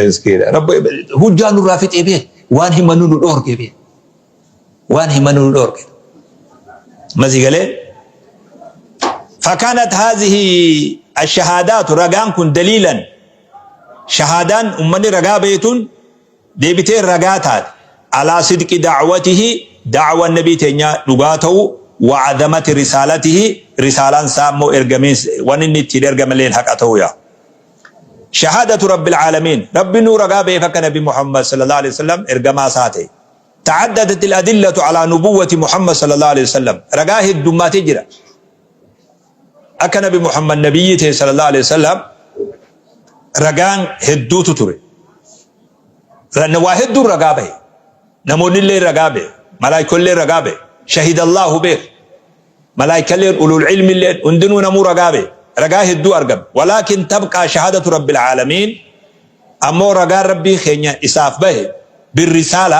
miskiina. Rabbi hujjaa nurraa fixee beek waan himannu nu dhoorge beek. Waan himannu nu dhoorge. Masii galee. فكانت هذه الشهادات رقان كن دليلا شهادان أمني رقا بيتون deebitee ragaa taate alaa sidqi da'watihi da'waan nabii teenyaa dhugaa ta'uu wa azamati risaalatihi risaalaan isaa immoo ergamiins waan inni ittiin ergamalleen haqa ta'uu yaa shahaadatu rabbil aalamiin rabbi nuu ragaa ba'eef akka nabi Muhammad sallallahu alaihi wasallam ergamaa isaa ta'e ta'addadat al-adillatu ala nubuwwati Muhammad sallallahu alaihi wasallam ragaa heddummaatee jira akka nabi Muhammad nabiyyi ta'e sallallahu alaihi wasallam ragaan hedduutu ture Waa hedduun ragaa bahe. Namoonni illee ragaa bahe. Malaayikoon ragaa bahe. Shahidallaahu beek. Malaayikalleen ulul ilmi illee hundinuu namuu ragaa bahe. Ragaa hedduu argame. Walaakin tabqaa shahadatu rabbil aalamiin. Ammoo ragaan rabbii keenya isaaf bahe birrisaala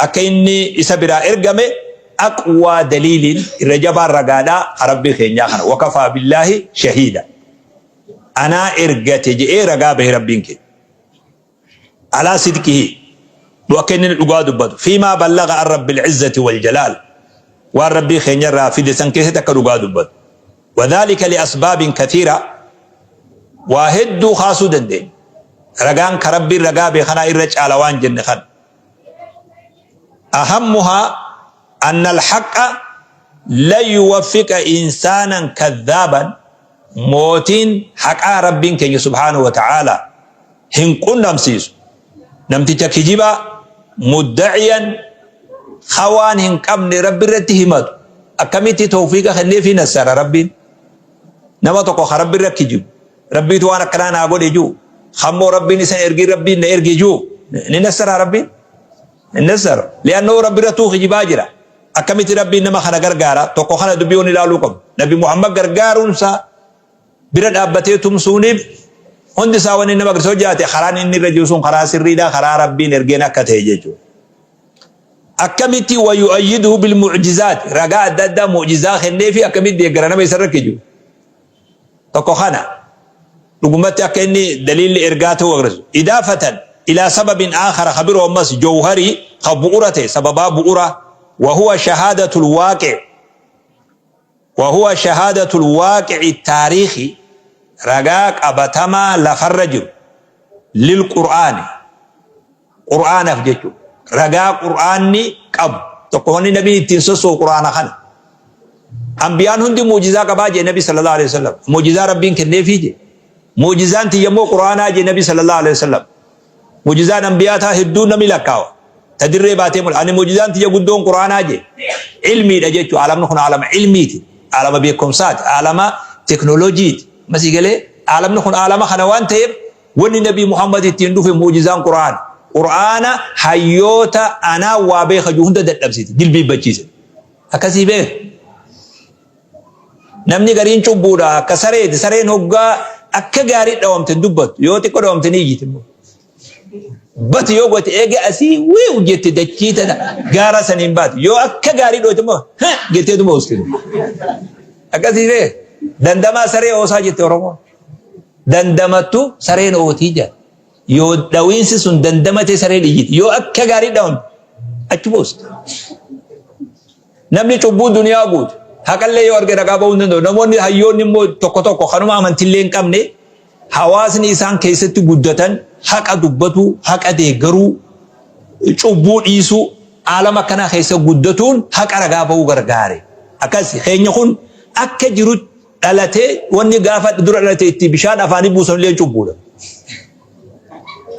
akka inni isa biraa ergame aqwaa daliiliin irra jabaan ragaadhaa rabbii keenyaa kana. Wakafaa billaahi shahiida. Anaa ergate je'ee ragaa bahe rabbiin keenya. Alaa sidqihi akka inni dhugaa dubbatu fiimaa ballaga an rabbil izzati wal jalaal waan rabbii keenya irraa fide san keessatti akka dhugaa dubbatu wadhaalika liasbaabin kathiira waa hedduu kaasuu dandeenya ragaan ka rabbiin ragaa beekanaa irra caala waan jenne kan ahammuhaa anna alhaqa lan yuwaffiqa insaanan kadhaaban mootiin haqaa rabbiin keenya subhaanahu wa ta'aalaa hin qunnamsiisu. Namticha kijibaa muddaciyan ka waan hin qabne Rabbi irratti himatu akkamitti tawfiiqa kenneefii nassara Rabbiin? Nama tokko ka Rabbi irra kijibu Rabbiitu waan akkanaa naa godhe ji'u kammoo Rabbiin isa ergii Rabbiin na erge ji'u ni nassaraa Rabbiin? Hin nassaru. Li'annoo Rabbi irrattuu kijibaa jira. Akkamitti Rabbiin nama kana gargaara? Tokko kana dubbii wanni ilaaluu qabu. Nabi Muhammad gargaaruun isaa bira dhaabbatee tumsuuniif hundi isaa wanni nama agarsiisu hojjaate karaan inni irra jiru sun karaa sirriidha karaa Rabbiin ergeen akka ta'e jechuudha. Akkamitti wa yu'ayyiduhu bil mu'jizaat ragaa adda addaa mu'jizaa kenneefi akkamitti deeggara nama isa irra kijibu. Tokko kana dhugumatti akka inni daliilli ergaa ta'uu agarsiisu. Idaafatan ilaa sababin aakhara ka biroo ammas jawharii ka bu'ura ta'e sababaa bu'ura wa huwa shahaadatul waaqi' wa huwa shahaadatul waaqi'i taariikhi ragaa qabatamaa lafarra jiru lil qur'aani Qur'aanaaf jechuudha. Ragaa Qur'aanni qabu. Tokko wanni nabiin ittiin sossoo'u Qur'aana kana. Ambiyaan hundi mu'jizaa qabaa jee nabi sallallahu alaihi wasallam. Mu'jizaa Rabbiin kenneefii jee. Mu'jizaan tiyya immoo Qur'aanaa jee nabi sallallahu alaihi wasallam. Mu'jizaan ambiyaataa hedduu namni lakkaawa. Ta dirree baatee mul'ata. Ani mu'jizaan tiyya guddoon Qur'aanaa jee. Ilmiidha jechuudha. Alamni kun alama ilmiiti. Alama beekumsaati. Alama teknooloojiiti. Masii galee alamni kun alama kana waan ta'eef Wanni Nabii Muhammad ittiin dhufe mu'jizaan Qur'aana. Qur'aana hayyoota anaa waa beeka jiru hunda dadhabsiite, jilbiibbachiise. Akkasii beeka. Namni gariin cubbuudha akka sareeti. Sareen hoggaa akka gaarii dhawamte hin dubbattu. Yoo xiqqoo dhawamte ni iyyiti immoo. Bati yoo goote eega asii wiiw jette dachii tana gaara saniin baati. Yoo akka gaarii dhoote immoo jetteetuma usti. Akkasii beeka. Dandamaa saree oosaa jette Oromoon. Dandamattu sareen ootii jedha. Yoo dhawiinsi sun dandamate sareen iyyiti. Yoo akka gaarii dhawamte achi buusta. Namni cubbuu duniyaa guute haqallee yoo arge ragaa ba'uu hin danda'u. Namoonni hayyoonni immoo tokko tokko kanuma amantillee hin qabne hawaasni isaan keessatti guddatan haqa dubbatuu, haqa deeggaruu, cubbuu dhiisuu aalama akkanaa keessa guddatuun haqa ragaa ba'uu gargaare. Akkas keenya kun akka jirutti dhalatee wanni gaafa dura dhalate itti bishaan afaanii buusan illee cubbuudha.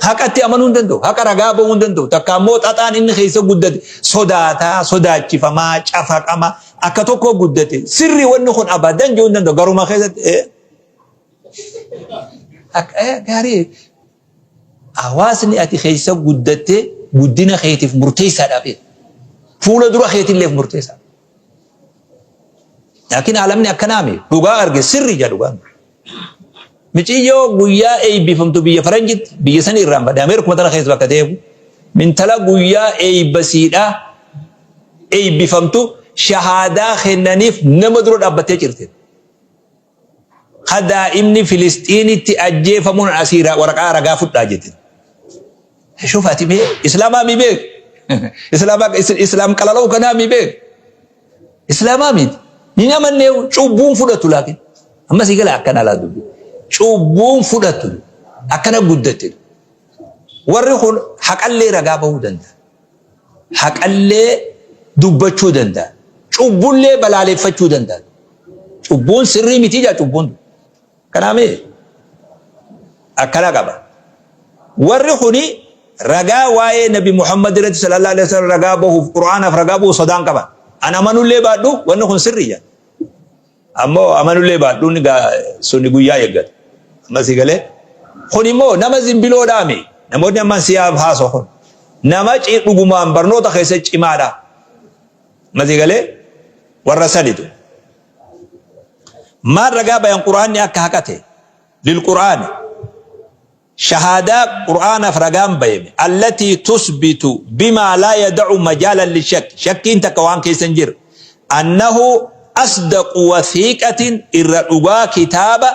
Haqatti amanuu hin danda'u. Haqa ragaa ba'uu hin danda'u. Takka immoo xaxaan inni keessa guddate sodaataa, sodaachifamaa, cafaqama akka tokko guddate. Sirrii wanni kun abadan jedhuu hin danda'u. Garuma keessatti gaarii hawaasni ati keessa guddatte guddina keetiif murteessaadha. Fuula dura keetilleef murteessaadha. Laakiin alamni akkanaa mi dhugaa arge sirri jedha dhugaan. Miciyyoo guyyaa eebbifamtu biyya faranjitti biyya sanii irraan badhe Ameerikuma tana keessa bakka ta'eefu Intala guyyaa eeybasiidha eeybifamtu shahaadaa kennaniif nama dura dhaabbattee cirte. Ka daa'imni Filisxiinitti ajjeefamuun asii waraqaa ragaa fudhaa jette. Shuuf ati mee Islaamaa mi beek? Islaamaa Islaam qalala'u kanaa mi beek? Islaamaa miti. Hin amannee cubbuun fudhatu laakiin. Amma sii gala akkana laa dubbi. Cubbuun fudhatu akkana guddatte. Warri kun haqallee ragaa bahuu danda'a. Haqallee dubbachuu danda'a. Cubbullee balaaleffachuu danda'a. Cubbuun sirrii miti jaa cubbuun. Kanaamee akkana qaba. Warri kuni ragaa waa'ee Nabi Muhammad irratti sallallahu alaihi wasallam ragaa bahuuf Qur'aanaaf ragaa bahu sodaan qaban. An amanullee baadhu wanni kun sirrii jaa. Ammoo amanullee baadhuun suni guyyaa eeggata. Amma si galee. Kun immoo nama zimbiloodhaami. Namoonni ammaan siyaaf haasoo kun. Nama dhugumaan barnoota keessa cimaadha. Amma si galee warra sanitu. Maal ragaa bayan Qur'aanni akka haqate? Lil Qur'aani. Shahaadaa Qur'aanaaf ragaan bayame. Allatii tusbitu bimaa laa yada'u majaalan lishakki. Shakkiin takka waan keessa hin jirre. Annahu asdaqu wathiiqatin irra dhugaa kitaaba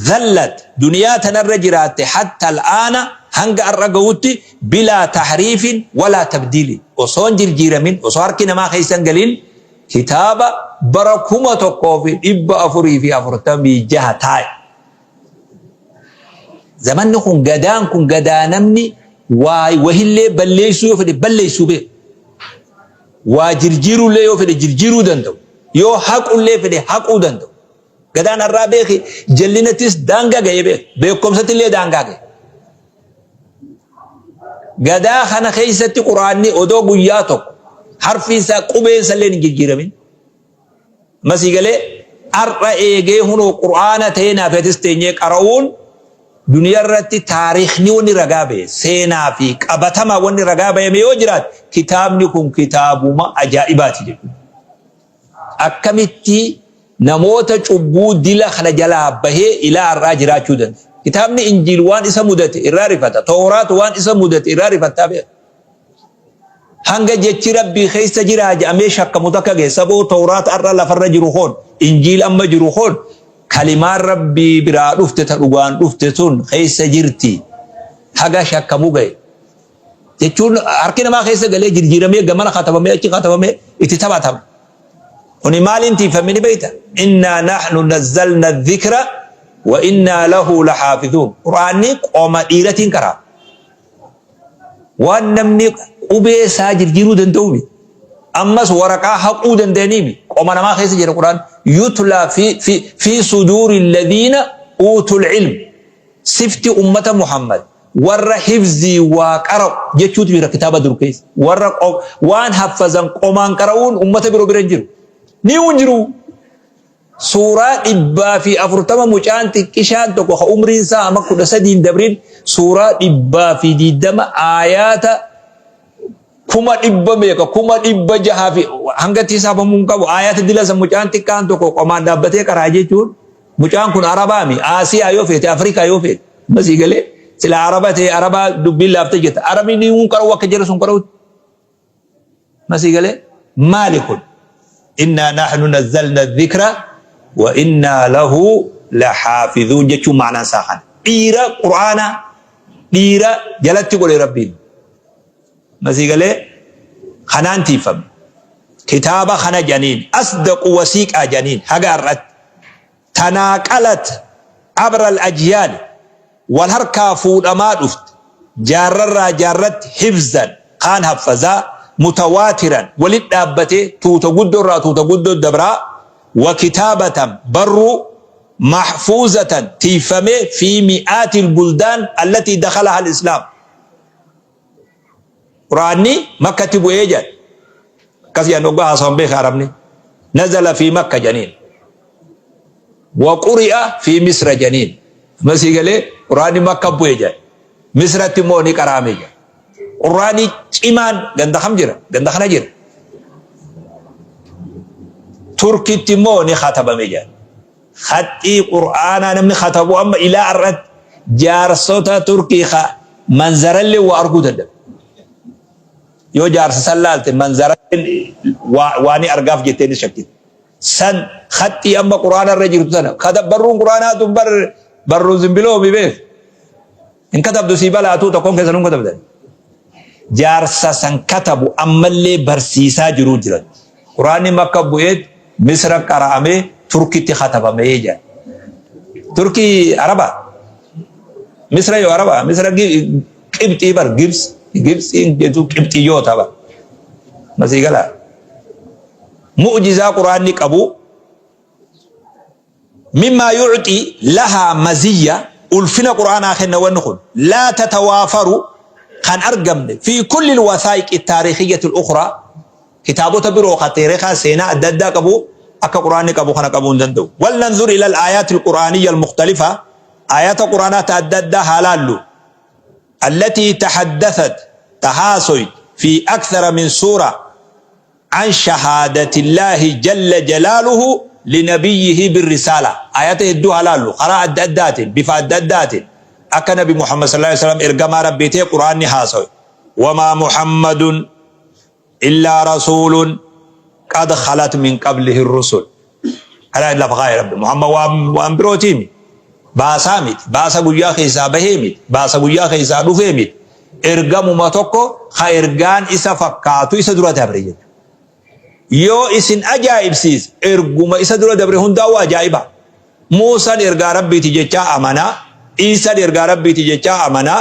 dhallat duniyaa tanarra jiraatte hatta al'aana hanga har'a gahutti bilaa tahriifin walaa tabdiilin osoo hin jirjiiramin osoo harki namaa keessa hin galin kitaaba bara 1446 taa'e. Zamanni kun gadaan kun gadaa namni waa wahillee balleessuu yoo fedhe balleessuu beeku. Waa jirjiiruullee yoo fedhe jirjiiruu danda'u. Yoo haqullee fedhe haquu danda'u. Gadaan har'aa beeki jallinattis daangaa ga'ee beeka. Beekumsattillee daangaa ga'e. Gadaa kana keessatti quraanni odoo guyyaa tokko harfiin isaa qubeen isallee hin jijjiiramin. Masii galee har'a eegee hunoo quraana ta'ee naaf atis teenyee qara'uun duniyaa irratti taarikhni wanni ragaa ba'e seenaa fi qabatamaa wanni ragaa ba'ame yoo jiraate kitaabni kun kitaabuma ajaa'ibaati jechuudha. Akkamitti namoota cubbuu dila kana jalaa bahee ilaa har'aa jiraachuu danda'a? Kitaabni Injiil waan isa mudate irraa rifata. Tooraat waan isa mudate irraa rifattaa beeka. Hanga jechi Rabbii keessa jiraa jedhamee shakkamu takka ga'e. Saboo Tooraat har'a lafarra jiru kun, Injiil amma jiru kun kalimaan Rabbii biraa dhufte ta dhugaan dhufte sun keessa jirti. Haga shakkamu ga'e. Jechuun harki namaa keessa galee jirjiiramee gamana katabamee achi katabamee itti taphatama. Kuni maaliin tiifame ni beekta? Innaa nahnu nazzalna dhikra wa innaa lahu lahaafizuun. Qur'aanni qoma dhiiratiin karaa. Waan namni qubee isaa jirjiiruu danda'u miti. Ammas waraqaa haquu danda'anii miti. Qoma namaa keessa jira Qur'aan. Yutlaa fi fi fi suduuri alladhiina uutul ilm. Sifti ummata Muhammad warra hifzii waa qara'u jechuutu jira kitaaba dur keessa. Warra waan haffazan qomaan qara'uun ummata biroo bira hin jiru. Ni hin jiru. Suuraa 140 mucaan xiqqishaan tokko ka umriin isaa amma 13 hin dabrin suuraa 120 aayaata kuma dhibba meeqa 600,000 fi hanga itti hisaabamuu hin qabu aayaata dila san mucaan xiqqaan tokko qomaan dhaabbatee qaraa jechuun mucaan kun Arabaami Aasiyaa yoo feete Afrikaa yoo feete masii galee sila Araba ta'e Arabaa dubbiin laaftee jirta Arabni ni hun qara'u akka jara sun qara'utti masii galee maali kun innaa nahnu nazzalna dhikra wa innaa lahu lahaafizuun jechuun ma'anaan isaa kana dhiira qur'aana dhiira jalatti godhe rabbiin Masii galee kanaan tiiffame. Kitaaba kana janiin asdaqu wasiiqaa janiin haga har'atti tanaaqalat abra al-ajyaali wal harkaa fuudhamaa dhufte jaarrarraa jaarratti hifzan kaan haffazaa mutawaatiran walit dhaabbatee tuuta guddoorraa tuuta guddoo dabraa wa kitaabatan barruu mahfuuzatan tiiffamee fi mi'aatil buldaan allatii dakhalaha al-islaam Qur'aanni Makkatti bu'ee jedhan. Akkas jedhan hoggaa haasawan beeka Arabni. Nazala fi Makka jedhaniin. Wa quri'a fi Misra jedhaniin. Amma sii galee Qur'aanni Makka bu'e jedhan. Misratti immoo ni qaraame jedhan. Qur'aanni cimaan ganda kam jira? Ganda kana jira. Turkitti immoo ni katabame jedhan. Khaxxii Qur'aanaa namni katabu amma ilaa har'atti jaarsota Turkii ka manzarallee waa arguu dadhabe. Yoo jaarsa san laalte manzaraan waa ni argaaf jettee ni shakkita. San khaxxii amma quraana irra jirtu tana kada barruun quraanaa tun bar barruu zimbiloomi beek. Hin katabdu sii balaatuu tokkoon keessan hin katabdan. Jaarsa san katabu ammallee barsiisaa jiruu jiran. Quraanni makka bu'eet Misra qara'amee Turkitti katabamee jedhan. Turkii Araba. Misra yoo Araba Misra Qibxii bar Gibs Gibxiin jechuun Qibxiyyoota bar. Masii galaa. Mu'jizaa Quraanni qabu mimmaa yu'xii lahaa maziyya ulfina Qur'aanaa kenna wanni kun laa tatawaafaru kan argamne fi kulli alwasaa'iqi taariikiyyati al-ukhraa kitaabota biroo ka taariikaa seenaa adda addaa qabu akka Qur'aanni qabu kana qabuu hin danda'u. Wal nanzur ila al-aayaati al-Qur'aaniyya al-mukhtalifa aayata Qur'aanaa ta adda addaa haa laallu allatii tahaddathat ta haasoyt fi akthara min suura An shahaadati-llaahi jalla jalaaluhu linabiyyihi birrisaala. Aayata hedduu haa laallu. Karaa adda addaatiin, bifa adda addaatiin akka Nabi Muhammad sallallaahu aleyhi wa sallam ergamaa Rabbii ta'e Qur'aanni haasawe. Wamaa Muhammadun illaa rasuulun qad khalat min qablihi rusul. Kana lafa kaa'e Rabbi. Muhammad waan, waan birootii miti. Baasaa miti. Baasa guyyaa keessaa bahee miti. Baasa guyyaa keessaa dhufee miti. Ergamuma tokko ka ergaan isa fakkaatu isa dura dabre jechuudha. Yoo isin ajaa'ibsiise erguma isa dura dabre hundaa'uu ajaa'iba. Muusaan ergaa Rabbiiti jechaa amanaa, Iisaan ergaa Rabbiiti jechaa amanaa,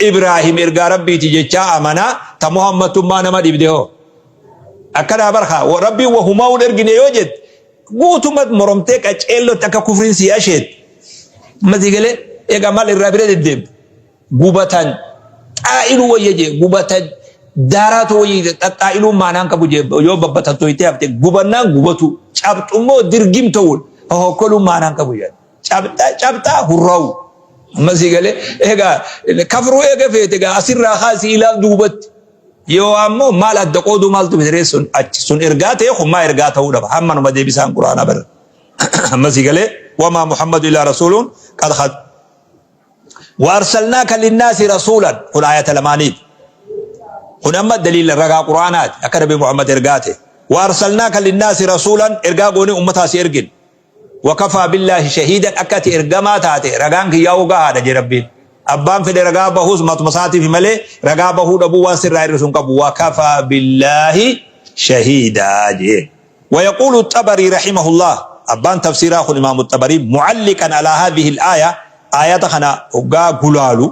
Ibraahim ergaa Rabbiiti jechaa amanaa, ta Muhammadtummaa nama dhibde hoo. Akkanaa bar kaa Rabbiin wahumaa hin ergine yoo jette guutummat moromtee qaceellotti akka kufriin sii asheettu. Amma sii galee egaa maal irraa bira deddeemte. Gubatan xaa'iluu wayya jee gubatan daaraatu wayya jee xaxxaa'iluun maanaan qabu jee yoo babbatattoytee hafte gubannaan gubatu cabxummoo dirgim ta'uun hohokkoluun maanaan qabu jee. Cabxa cabxaa hurraa'u. Amma sii galee egaa kafruu eega feete egaa asirraa kaasii ilaal duubatti. Yoo ammoo maal adda qooduu maaltu fide sun achi sun ergaa ta'e kun maa ergaa ta'uu dhaba hammanuma deebisaan quraanaa bara. Amma sii galee wamaa Muhammadu ilaa rasuuluun qad khad wa arsalnaaka linnaasi rasuulan kun ayata lamaaniiti. Kun amma daliila ragaa quraanaati akka nabi Muhammad ergaa ta'e. Wa arsalnaaka linnaasi rasuulan ergaa goonee ummataa si ergine. Wakafaa billaahi shahiidan akka ati ergamaa taate ragaan kiyyaa'uu gahaadha jee Rabbiin. Abbaan fedhe ragaa bahuus matuma isaatiif malee ragaa bahuu dhabuu waan sirraa hir'isu hin qabu. Wakafaa billaahi shahiidaa jee. ويقول الطبري رحمه الله أبان تفسيرا خن إمام الطبري معلقا على هذه الآية آية خنا قلالو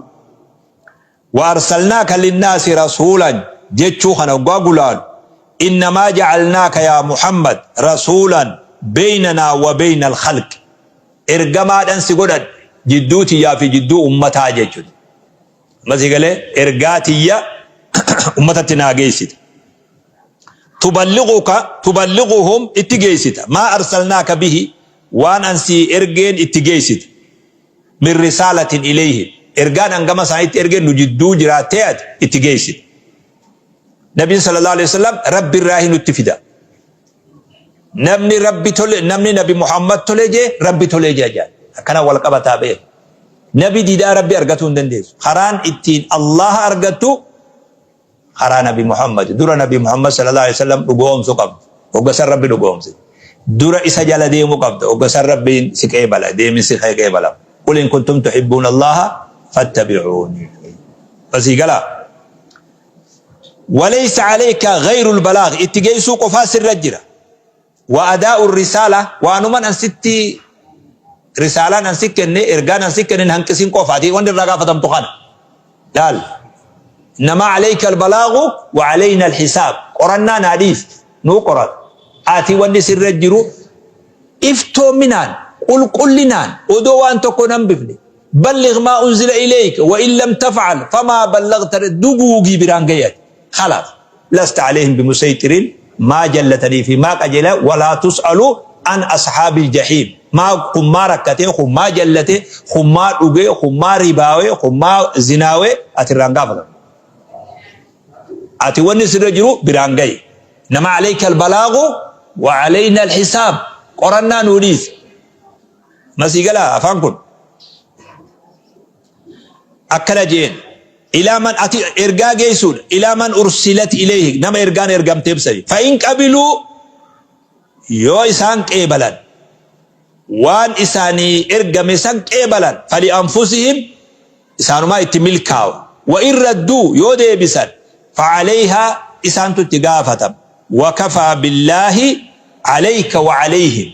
Wa-arsalnaaka linnaasi rasuulan jechuu kana hoggaa gulaalu, innamaa ja'alnaaka yaa Muhammad rasuulan beynanaa wa beynal khalqi, ergamaadhan si godhadhe jidduu tiyyaa fi jidduu ummataa jechuudha. Amma sii galee ergaa tiyya ummatatti naa geessita. Tuballighuka tuballighuhum itti geessita. Maa arsalnaaka bihi waan an sii ergeen itti geessita. Min risaalatin ilayhim ergaan an gama isaaniitti erge nu jidduu jiraattee ati itti geessita. Nabiin sallallahu alaihi wasallam Rabbi irraahi nutti fida. Namni Rabbi tole namni Nabi Muhammad tole jee Rabbi tole jee jaan. Akkana wal qabataa beeku. Nabi didaa Rabbi argatuu hin dandeessu. Karaan ittiin Allaha argattu karaa nabi Muhammad dura nabi Muhammad sallallahu alaihi wasallam dhugoomsu qabda hogga san rabbi dhugoomse dura isa jala deemu qabda hogga san rabbiin si qeebala deemin si qeebala qul in kuntum tuhibbuuna allaha fattabi'uuni asii galaa walaysa alayka ghayru albalaagh itti geessuu qofaa sirra jira Wa adaa'u risaala waanuman an sitti risaalaan an si kenne ergaan an si kenne hin hanqisin qofa ati wanni irraa gaafatamtu kana laal innamaa alayka albalaagu wa alayna alhisaab qorannaa naa dhiisi nuu qorata ati wanni sirra jiru iftoominaan qulqullinaan odoo waan tokko hin hambifne balligh maa unzila ilayka wa in lam taf'al famaa ballagta duguugii biraan gahi ati Khalaas. Lasta alayhim bimusayxirin maa jallatanii fi maa qajeelan walaa tus'alu an ashaabil jahiim. Maa kun maa rakkatee, kun maa jallatee, kun maa dhugee, kun maa ribaawee, kun maa zinaawee ati irraan gaafatamtu. Ati wanni sirra jiru biraan gahi. Nama alayka albalaagu wa alayna alhisaab. Qorannaa nuu dhiisi. Masii galaa afaan kun. Akkana jeen. Ilaa man ati ergaa geessuudha. Ilaa man ursilat ilayhi nama ergaan ergamteef sani. Fa'in qabiluu yoo isaan qeebalan waan isaanii ergame san qeebalan fali anfusihim isaanumaa itti milkaawa. Wa in radduu yoo deebisan fa'alayhaa isaantu itti gaafatama. Wa kafaa billaahi alayka wa alayhim.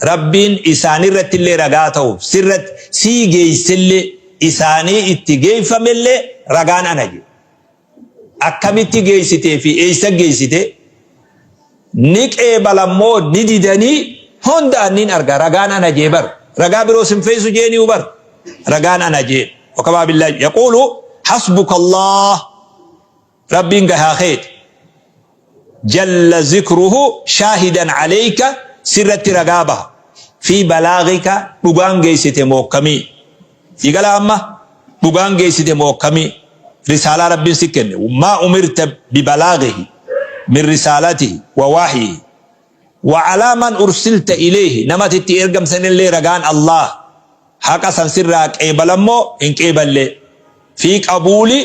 Rabbiin isaanirrattillee ragaa ta'uuf sirratti sii geessellee isaanii itti geeffamellee ragaan ana jedhe. Akkamitti geessitee fi eessa geessite ni qeebalan moo ni didanii hunda anniin arga ragaan ana jee bar ragaa biroo sin feesu jeeniyu bar ragaan ana jee. Wakafaa billaahi yaquulu hasbuka Allah Rabbiin gahaa keeti. Jalla zikruhu shaahidan alayka sirratti ragaa baha. Fi balaagika dhugaan geessite moo akkamii? Sii galaa amma? Dhugaan geessite moo akkamii? Risaalaa Rabbiin si kenne. Maa umirta bibalaagihi min risaalatihi wa wahyihi. Wa alaa man ursilta ilayhi nama ati itti ergamsanillee ragaan Allah. Haqa san sirraa qeebalan moo hin qeeballe? Fii qabuuli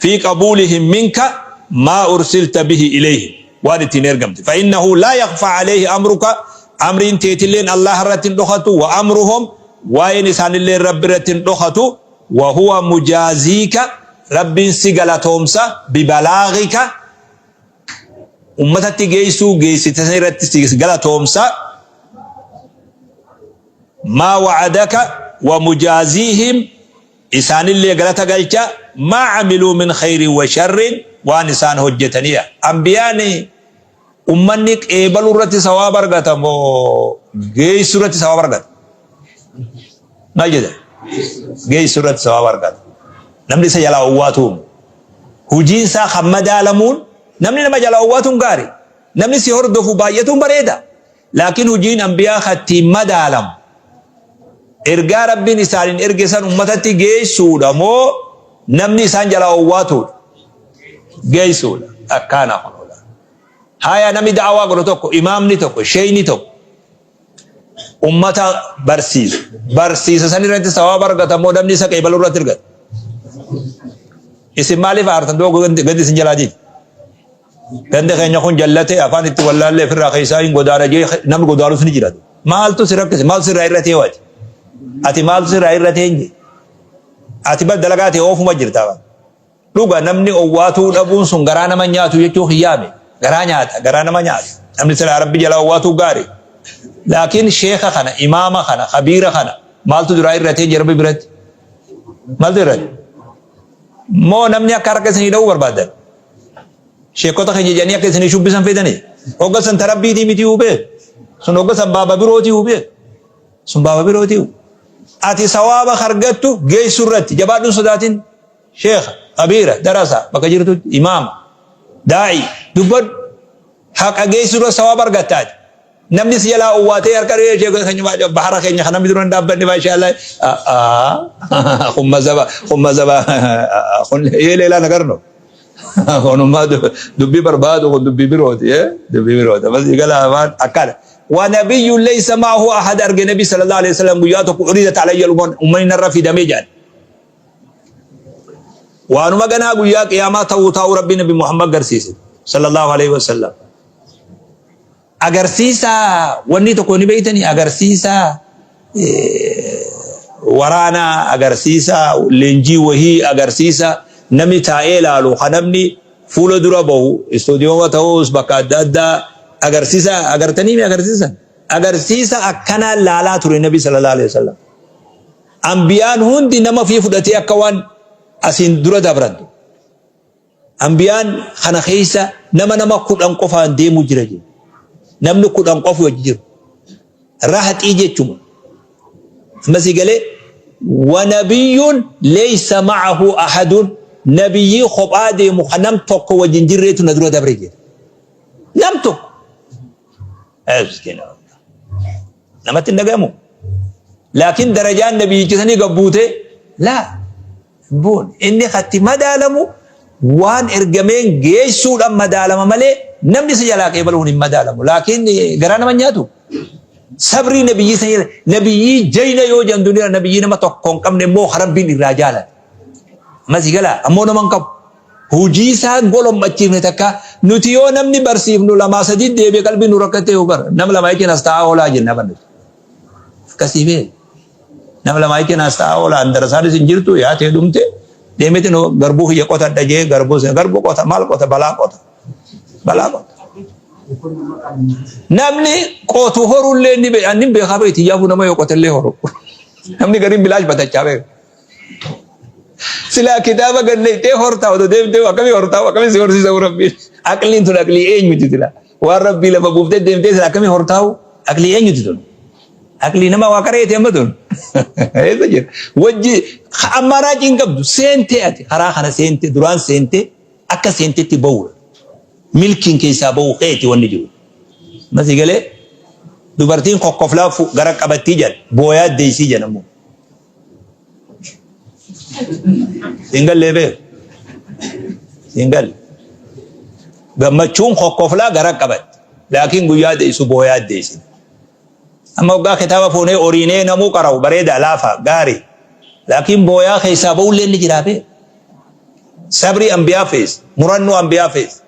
fii qabuulihim minka maa ursilta bihi ilayhim waan ittiin ergamte. Fa innahu laa yakhfaa alayhi amruka amriin teetilleen Allaha irratti hin dhokatu wa amruhum waa'een isaanilleen Rabbi irratti hin dhokatu wa huwa mujaaziika Rabbiin si galatoomsa bibalaagika ummatatti geessuu geessite san irratti si galatoomsa. Maa wa'adaka wa mujaaziihim isaanillee galata galcha maa camiluu min khayrin wa sharrin waan isaan hojjetaniya. Ambiyaan ummanni qeebaluu irratti sawaaba argata moo geessu irratti sawaaba argata? Maal jedha? Geessu irratti sawaaba argata. Namni isa jalaa owwaatuun hojiin isaa kan madaalamuun namni nama jalaa owwaatuun gaari. Namni si hordofu baay'atuun bareeda. Laakiin hujiin anbiyaa ka ittiin madaalamu ergaa Rabbiin isaaniin erge san ummatatti geessuudha moo namni isaan jalaa owwaatuudha? Geessuudha. Akkaana kunuudha. Haya namni da'awaa godhu tokko, imaamni tokko, sheeyni tokko ummata barsiisu. Barsiisa san irratti sawaaba argata moo namni isa qeebaluu irratti argata? Isin maaliif aartan du'a gandi isin jalaa diidi? Ganda keenya kun jallate afaan itti wallaallee ofirraa keessaa hin godaana jee namni godaanus ni jira. Maaltu si rakkise? Maaltu sirraa irratee waati? Ati maaltu sirraa irratee hin jee? Ati bar dalagaa ta'e oofuma jirta. Dhuga namni owwaatuu dhabuun sun garaa nama nyaatu jechuu kiyyaame. Garaa nyaata, garaa nama nyaata. Namni silaa rabbi jalaa owwaatuu gaari. Laakiin sheeka kana, imaama kana, kabiira kana maaltu duraa irratee jira rabbi biratti? Maaltu irrate? Moo namni akka harka isinii dha'uu barbaadan? Sheekota keenya jedhanii akka isinii shubbisan fedhanii? Hogga san ta rabbiitii miti hubee? Sun hogga san baaba birootii hubee? Sun baaba birootii. Ati sawaaba argattu geessu irratti jabaadhu hin sodaatin. Sheekha, kabiira, darasa, bakka jirtutti imaama, daa'ii dubbadhu. Haqa geessu irra sawaaba argatta ati. Namni si jalaa owwaatee harka dhahee sheekota keenya bahara keenya kan namni dura hin dhaabbanne maashaallah. Kun mazhaba kun mazhaba kun yeeleelaa nagarno. Kunummaa dubbii barbaadu kun dubbii birooti dubbii birooti. Bas gala afaan akkana. Wa nabiyyu laysa ma'ahu ahad arge nabi sallallahu alaihi wasallam guyyaa tokko uridat alayya ummanni narra fidamee jedhan. Waanuma ganaa guyyaa qiyaamaa ta'uu taa'uu rabbi nabi Muhammad garsiise sallallahu alaihi wasallam. Agarsiisa wanni tokko ni beektanii agarsiisa waraanaa agarsiisa leenjii wahii agarsiisa namni taa'ee ilaalu kan namni fuula dura bahu istuudiyooma ta'us bakka adda addaa agarsiisa agartanii mi agarsiisa agarsiisa akkanaa laalaa ture nabi sallallahu alaihi wasallam. Ambiyaan hundi nama fi fudhatee akka waan asiin dura dabrantu. Anbiyaan kana keessa nama nama 10 qofaan deemu jira jedhu. Namni 10 qofi wajji jiru. Rahxii jechuma. Amma si galee wa nabiyyuun laysa ma'ahu ahadun nabiyyii kophaa deemu kan nam tokko wajjin jirreetu na dura dabre jedhe. Nam tokko. Miskiina. Namatti hin dhagahamu. Laakiin darajaan nabiyyicha sanii gad buutee laa. Hin buune. Inni katti madaalamu waan ergameen geessuudhaan madaalama malee namni isa jalaa qeebaluun hin madaalamu. Laakiin garaa nama nyaatu. Sabrii nabiyyii sanii nabiyyii jayna yoo jedhan duniyaa nabiyyii nama tokko hin qabne immoo rabbiin irraa jaalate. Amma si galaa ammoo nama hin qabu. Hujii isaa hin golommachiifne takka nuti yoo namni barsiifnu lamaa sadii deebi'e qalbii nu rakkattee yoo bara nama lamaa jechuun as taa'aa oolaa jenna bara nuti. Akkasii bee nama lamaa jechuun as taa'aa oolaa darasaanis hin jirtu yaatee dhumte deemeti nu garbuu kiyya qotadha jee garbuu garbuu qota maal qota balaa qota balaa qota. Namni qotu horullee ni beeka inni beekaa beekti yaafuu nama yoo qotellee horu. Namni gariin bilaash batachaa beeka. Silaa kitaaba ganneettee hortaa otoo deemtee akkamii hortaa akkamii si horsiisa rabbiin. Aqliin tun aqlii eenyuti silaa. Waan rabbii lafa buuftee deemtee silaa akkamii hortaa'u aqlii eenyuti tun. Aqlii nama waa qareeti amma tun. Eessa jira? Wajji ammaaraacii hin qabdu seentee ati karaa kana seentee duraan seentee akka seentetti ba'uudha. Milkiin keessaa ba'uu keeti wanni jiru. Masii galee dubartiin kokkoflaa gara qabattii jedhan booyaa deessii jedhan ammoo. Siin gallee beeku. Siin galle. Gammachuun kokkoflaa gara qabatti. Laakiin guyyaa deessu booyaa deessi. Amma waggaa kitaaba fuunee oriinee namuu qara'u bareedaa laafa gaarii. Laakiin booyaa keessaa ba'ullee ni jiraa beeku. Sabrii anbiyaa fees, murannoo anbiyaa fees.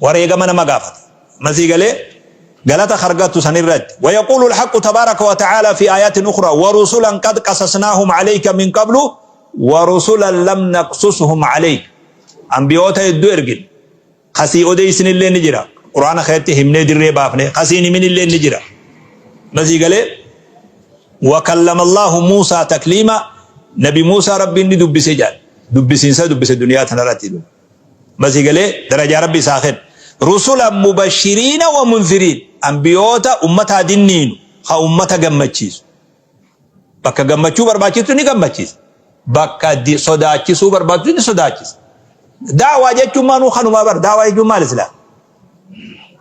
Wareegama nama gaafata. Masii galee galata argattu sanirratti. ويقول الحق تبارك وتعالى في آيات أخرى ورسلا قد قصصناهم عليك من قبل ورسلا لم نقصصهم عليك. أنبيوتا يدو إرجل. خسي أوديسن اللي نجرا. قرآن خيرتي همني دري بافني خسيني من اللي نجرا. مسي قال وكلم الله موسى تكليما نبي موسى ربي ني دبسي جال دبسين دبس الدنيا تنرتي مسي قال درجة ربي ساخن رسلا مبشرين ومنذرين أنبيوتا أمتا دينين خا أمتا جمتشيس بكا جمتشو برباچيتو ني جمتشيس بكا دي صداچيسو برباچيتو ني صداچيس دعوة جچو ما نو خنو ما بر دعوة جچو مال الإسلام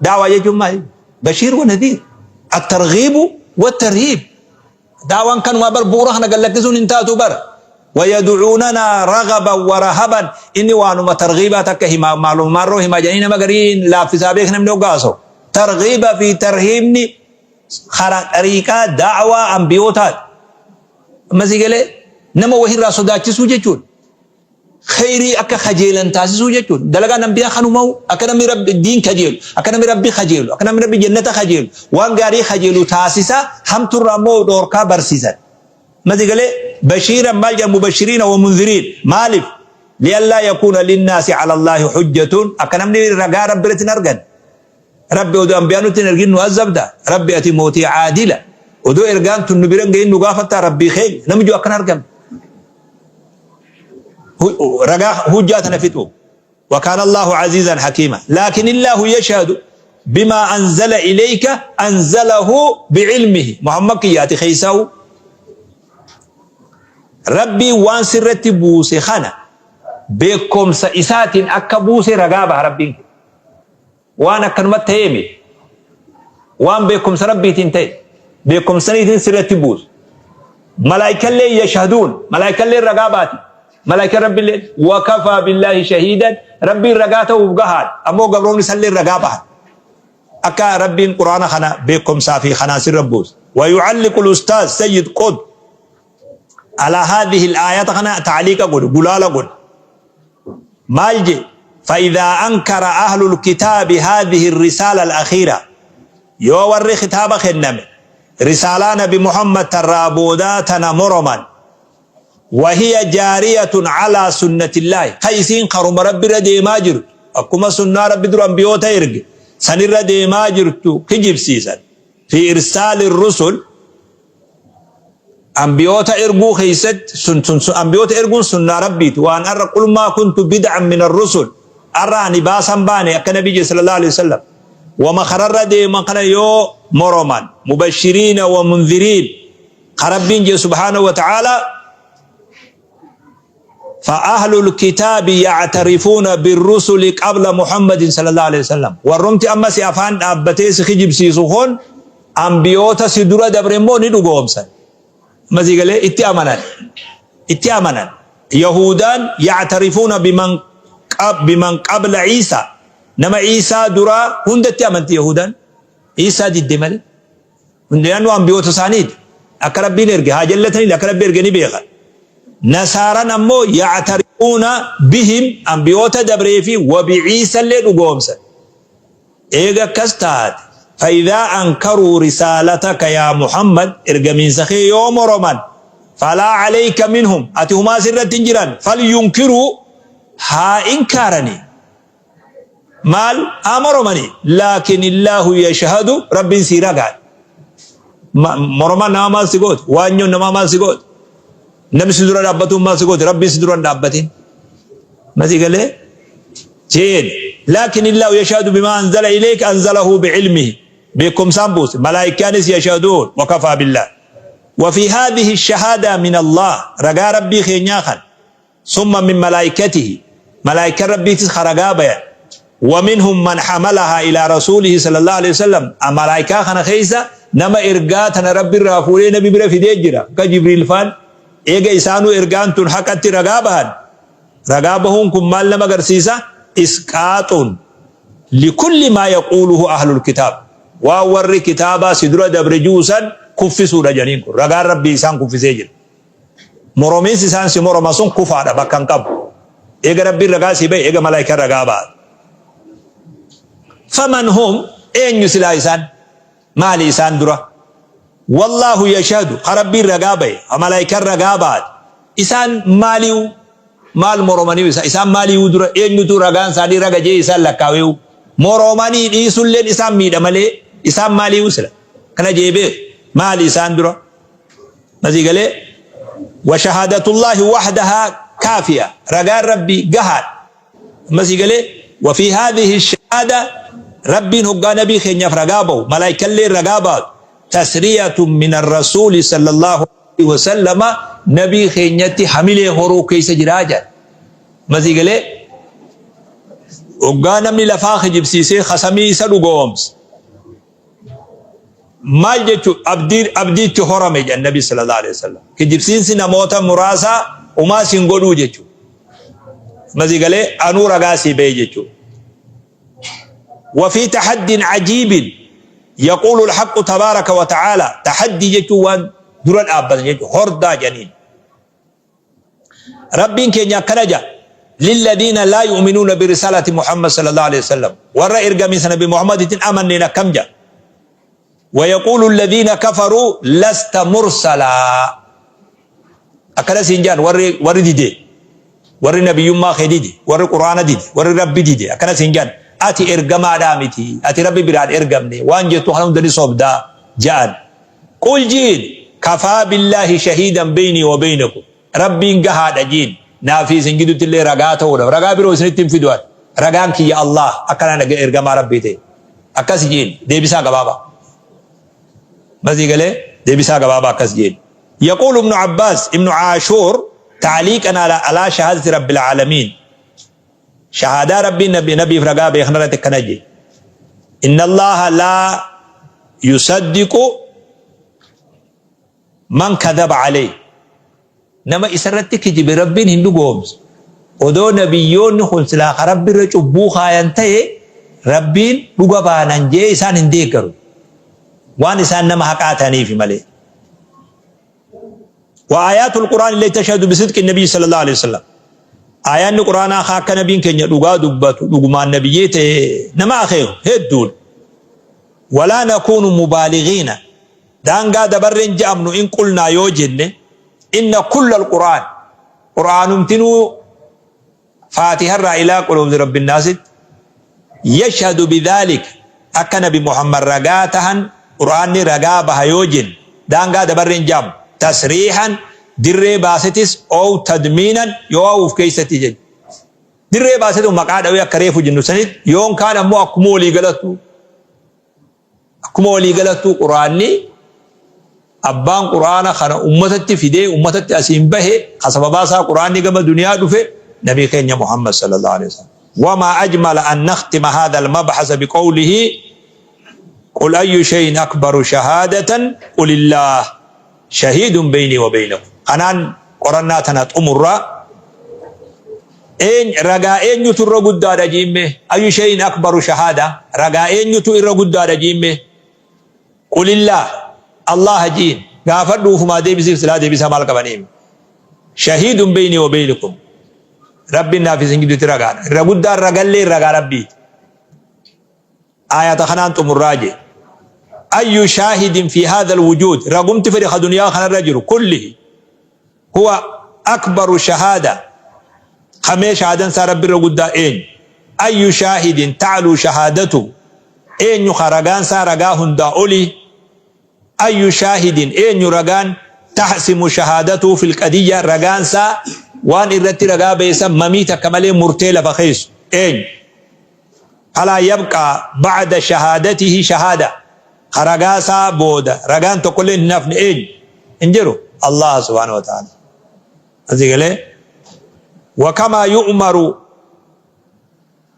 دعوة جچو ما بشير ونذير الترغيب والترهيب دعوة كان ما بر بورهنا قال لك زون انتاتو بر ويدعوننا رغبا ورهبا إني وانو ما ترغيباتك هما معلوم مارو هما جنين مغرين لا في سابق نمنو قاسو ترغيب في ترهيبني خرا طريقة دعوة أنبيوتات مزيقلي نما وهي راسو داتشسو جيشون خيري أكا خجيلا تاسسو جيشون دلقا نبيا خنمو أكا نمي رب الدين خجيل أكا نمي ربي خجيل أكا نمي ربي جنة خجيل وان غاري خجيلو تاسسا هم ترامو دوركا برسيسا مزيقلي بشيرا مالجا مبشرين ومنذرين مالف لئلا يكون للناس على الله حجة أكا نمي رقا ربي رتنرقن ربي ودو أنبيانو تنرقين نؤذب دا ربي أتي موتي عادلة ودو إرقان تنبيرن قين نقافتا ربي خير نمجو أكا نرقن رقا هجاتنا فتو وكان الله عزيزا حكيما لكن الله يشهد بما أنزل إليك أنزله بعلمه محمد كياتي خيساو ربي وان سرتي بوسي خنا بكم سئسات أكبوسي رقابة ربي وانا كنمت تيمي وان بكم سربي تنتي بكم سنيتين سرتي بوس ملائكة اللي يشهدون ملائكة اللي رقاباتي ملائكة ربي اللي وكفى بالله شهيدا ربي رقاته وبقهاد أمو قبرون سلي الرقابة أكا ربي القرآن خنا بكم سافي خنا سر ربوس ويعلق الأستاذ سيد قطب على هذه الآيات خنا تعليق قل قلال قل مالجي فإذا أنكر أهل الكتاب هذه الرسالة الأخيرة يوري خطاب خنم رسالة نبي محمد ترابوداتنا مرما وهي جارية على سنة الله خيسين قرم ربي ردي ما جرت أكما سنة ربي دران بيوتا يرق سن ردي ما جرت كجيب سيسا في إرسال الرسل أنبيوتا إرقو خيست سن سن سن أنبيوتا إرقون سنة ربي وأن أرى قل ما كنت بدعا من الرسل أراني باسا باني أكا نبي صلى الله عليه وسلم وما خرر ردي من قال يو مرمان مبشرين ومنذرين خربين سبحانه وتعالى فأهل الكتاب يعترفون بالرسل قبل محمد صلى الله عليه وسلم والرمت أما سيأفان أبتيس خجب سيسوخون أنبيوتا سيدورا دبرمو ندوغوهم سن مزيغلي اتي أمنان يهودان يعترفون بمن قبل عيسى نما عيسى درا هند اتي أمنت يهودان عيسى دي مالي لأنه أنبيوتا سانيد أكرب بينرجي هاجلتني لأكرب بيرجني بيغا Nasaaran ammoo ya'tarifuuna bihim anbiyoota dabree fi wa bi'iisallee dhugoomsan. Eega akkas taate fa'idhaa ankaruu risaalataka yaa Muhammad ergamiinsa kee yoo moroman falaa alayka minhum ati humaa sirratti hin jiran fal yunkiruu haa inkaaranii maal haa moromanii laakin illaahu yashhadu rabbiin sii ragaadha. Moromaan namaa maal si gooti? Waanyoon namaa maal si gooti? Namni si dura dhaabbatuun maal si gooti? Rabbiin si dura hin dhaabbatin. Masii galee? Jeen. Laakin illaahu yashhadu bimaa anzala ilayka anzalahu bi'ilmihi. Beekumsaan buuse. Malaayikaanis yashhaduun wakafaa billah. وفي هذه الشهادة من الله رجاء ربي خينيا خان Summa min malaa'ikatihi, malaayikkan Rabbiitis ka ragaa bayan. Wa minhum man hamalahaa ilaa rasuulihi sallallahu aleyhi wa sallam, malaayikaa kana keessa nama ergaa tana Rabbirraa fuudhee nabi bira fidee jira, akka Jibriil faan. Eega isaanuu ergaan tun haqatti ragaa bahan, ragaa bahuun kun maal nama garsiisa? Isqaaxun likulli maa yaquuluhu ahlul kitaab, waan warri kitaabaa si dura dabre ji'u san kuffisuudha jedhaniin kun ragaan Rabbii isaan kuffisee jira. Moromiinsi isaan si moroman sun kufaadha bakka hin qabu. Eega Rabbiin ragaa sii bahe eega malaayikaan ragaa baate. Faman hum eenyu silaa isaan maali isaan dura? Wallaahu yashhadu ka Rabbiin ragaa bahe ka malaayikaan ragaa baate isaan maaliu maal moromaniu isaan maaliu dura eenyutu ragaan isaanii raga jee isaan lakkaaweu moromanii dhiisulleen isaan miidha malee isaan maaliu sila kana jee beeku maali isaan dura? Masii galee wa shahaadatullaahi wahdahaa kaafiya ragaan rabbii gahaadha. Masii galee wa fi haadhihi shahaada rabbiin hoggaa nabii keenyaaf ragaa bahu malaayikallee ragaa baatu tasriyatun min arrasuuli sallallahu alaihi wasallama nabii keenyatti hamilee horuu keessa jiraa jedha. Masii galee hoggaa namni lafaa kijibsiisee kasamii isa dhugoomse Maal jechuun abdii abdiitti horame jedhan Nabi sallallahu alaihi wasallam. Kijibsiinsi namoota muraasaa umaa sin godhuu jechuudha. Masii galee anuu ragaa sii ba'e jechuudha. وفي تحد عجيب يقول الحق تبارك وتعالى تحدي jechuun waan dura dhaabbatan jechuudha hordaa jedhaniin. Rabbiin keenya akkana jedha lilladiina laa yu'minuuna birisaalati Muhammad sallallahu alaihi wasallam warra ergamiinsa nabi Muhammaditti hin amanneen akkam jedha ويقول الذين كفروا لست مرسلا akkana siin jedhan warri warri dide warri nabiyyummaa kee dide warri quraana dide warri rabbi dide akkana siin jedhan ati ergamaadhaa miti ati rabbi biraan ergamne waan jettu kana hunda ni sobdaa jedhan Qul ji'in, Kafaa billaahi shahiidan beynii wa beynakum, Rabbiin gahaadha ji'in, naa fi isin giddutti illee ragaa ta'uudhaaf, ragaa biroo isinitti hin fidu ani, ragaan kiyya Allaah, akkan ani ergamaa Rabbii ta'e. Akkas ji'in, deebisaa gabaabaa. Masii galee? Deebisaa gabaabaa akkas ji'in. Yaquulu Ibnu Abbaas, Ibnu Aashuur, ta'liiqan alaa shahaadati Rabbil aalamiin, Shahaadaa Rabbiin nabi, nabiif ragaa bahe kanarratti akkana jedhe. Inna Allaaha laa yusaddiqu man kadhaba alayhi. Nama isarratti kijibe Rabbiin hin dhugoomsu. Odoo nabiyyoonni kun silaa ka Rabbi irra cubbuu kaayan ta'e Rabbiin dhuga baanan je'ee isaan hin deeggaru. Waan isaan nama haqaa ta'aniifi malee. Wa aayatul Qur'aan illee tashhadu bisidqi nabii sallallahu alaihi wasallam. Aayaanni Qur'aanaa ka akka nabiin keenya dhugaa dubbatu dhugumaan nabiyyee ta'e nama akeeku hedduudha. Walaa nakuunu mubaaligiina daangaa dabarreen je'amnu in qulnaa yoo jenne inna kulla al-Qur'aan Qur'aanumtinuu Faatiharraa ilaa qul a'uuzu birabbin naasitti yashhadu bidhaalik akka nabi Muhammad ragaa tahan Qur'aanni ragaa baha yoo jenne daangaa dabarre hin ja'amu tasriihan dirree baasetis ow tadmiinan yoo uf keessatti jechu dirree baasetu maqaa dhawee akka reefu jennu sanitti yoon kaan ammoo akkuma walii galattu Akkuma walii galattuu Qur'aanni abbaan Qur'aana kana ummatatti fidee ummatatti asiin bahe ka sababaa isaa Qur'aanni gama duniyaa dhufe nabii keenya Muhammad sallallahu alaihi wasallam. Wamaa ajmala an nakhtima hadha al-mabhasa biqawlihi qul ayyu shay'in akbaru shahaadatan qulillah shahiidun beynii wa beynakum. Kanaan qorannaa tana xumurra. Een ragaa eenyutu irra guddaadha jiin mee? Ayyu shay'in akbaru shahaada ragaa eenyutu irra guddaadha jiin mee? Qulillah Allaha jiin gaafadhu ufumaa deebisiif silaa deebisaa maal qabaniim? Shahiidun beynii wa beynikum. Rabbiin naaf isin gidduutti ragaadha. Irra guddaan ragallee ragaa Rabbiiti. Aayata kanaan xumurraa jee. Ayyu shaahidin fi haadha alwujuud ragumti fedhe ka duniyaa kanarra jiru kullihi huwa akbaru shahaada kamee shahaadan isaa Rabbi irra guddaa eenyu? Ayyu shaahidin ta'luu shahaadatu eenyu ka ragaan isaa ragaa hundaa olii? Ayyu shaahidin eenyu ragaan tahsimu shahaadatuu fil qadiyya ragaan isaa waan irratti ragaa bahe san mamii takka malee murtee lafa keessu eenyu? Falaa yabqaa ba'da shahaadatihi shahaada ka ragaa isaa booda ragaan tokkolleen hin hafne eenyu? Hin jiru. Allaha subhaanahu wa ta'ala. Asii galee wa kamaa yu'maru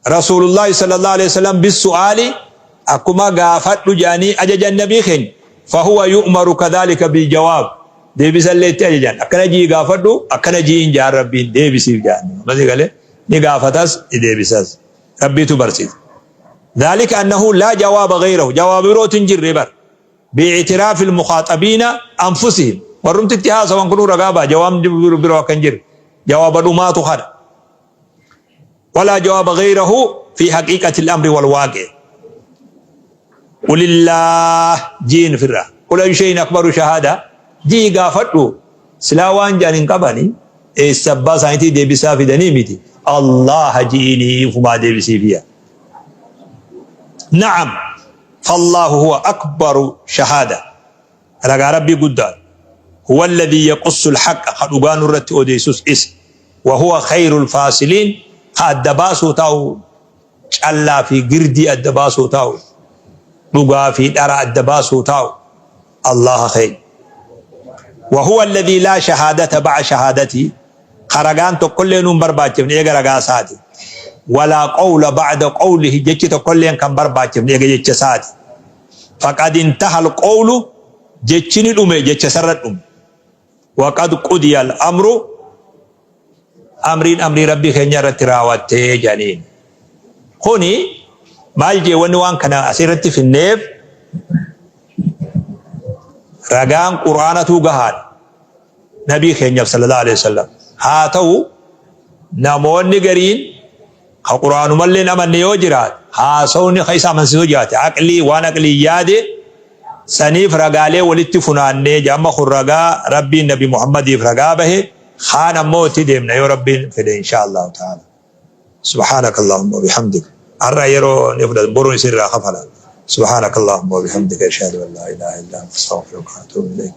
Rasuulullaahi sallallaahu aleyhi wasallam bissu'aali akkuma gaafadhu jedhanii ajajan nabii keenya fahuwa yu'maru kadhaalika biljawaab deebisallee itti ajajan akkana ji'i gaafadhu akkana ji'iin jedhan Rabbiin deebisiif jedhan masii galee ni gaafatas ni deebisas Rabbiitu barsiisa. Dhaalika annahu laa jawaaba ghayrahu jawaaba birootu hin jirre bar bi'ictiraafi almukhaaxabiina anfusihim warrumti itti haasawan kunuu ragaa ba'a jawaabni biroo akka hin jirre jawaaba dhumaatu kana. Walaa jawaaba gayrahu fi haqiiqati al-amri wal waaqi. Qulillaah jiin firra. Qul ayyu shay'in akbaru shahaada jii gaafadhu silaa waan jedhan hin qabani eessa abbaa isaaniitii deebisaa fidanii miti Allaha ji'inii ufumaa deebisiifiya. Na'am fallaahu huwa akbaru shahaada. Ragaa Rabbii guddaadha. Huwa alladhii yaqussul haqqa ka dhugaa nurratti odeessus isa. Wa huwa khayrul faasiliin ka adda baasuu taa'u callaa fi girdii adda baasuu taa'u dhugaa fi dhara adda baasuu taa'u Allaha keenya. Wa huwa alladhii laa shahaadata ba'a shahaadatii ka ragaan tokkollee nuun barbaachifne eega ragaa isaati. Walaa qawla ba'da qawlihi jechi tokkolleen kan barbaachifne eega jecha isaati. Faqad intaha alqawlu jechi ni dhume jecha isarra dhume. Waqad qudiya al'amru amriin amrii Rabbii keenya irratti raawattee jedhaniin. Kuni maal jee wanni waan kana asirratti finneef ragaan qur'aanatuu gahaadha. Nabii keenyaaf sallallahu alaihi wasallam. Haa ta'u namoonni gariin ka qur'aanumallee hin amanne yoo jiraate haasawni ka isa amansiisu jiraate aqlii waan aqlii yaade saniif ragaalee walitti funaannee amma kun ragaa Rabbiin Nabi Muhammadiif ragaa bahe kaan ammoo itti deemna yoo Rabbiin fedhe insha Allahu ta'ala. Subhaanaka Allahumma wa bihamdik. Har'a yeroo ni fudhatan boruun isin irraa kafala. Subhaanaka Allahumma wa bihamdika ashhadu an laa ilaaha illa anta astaghfiruka wa atuubu ilayk.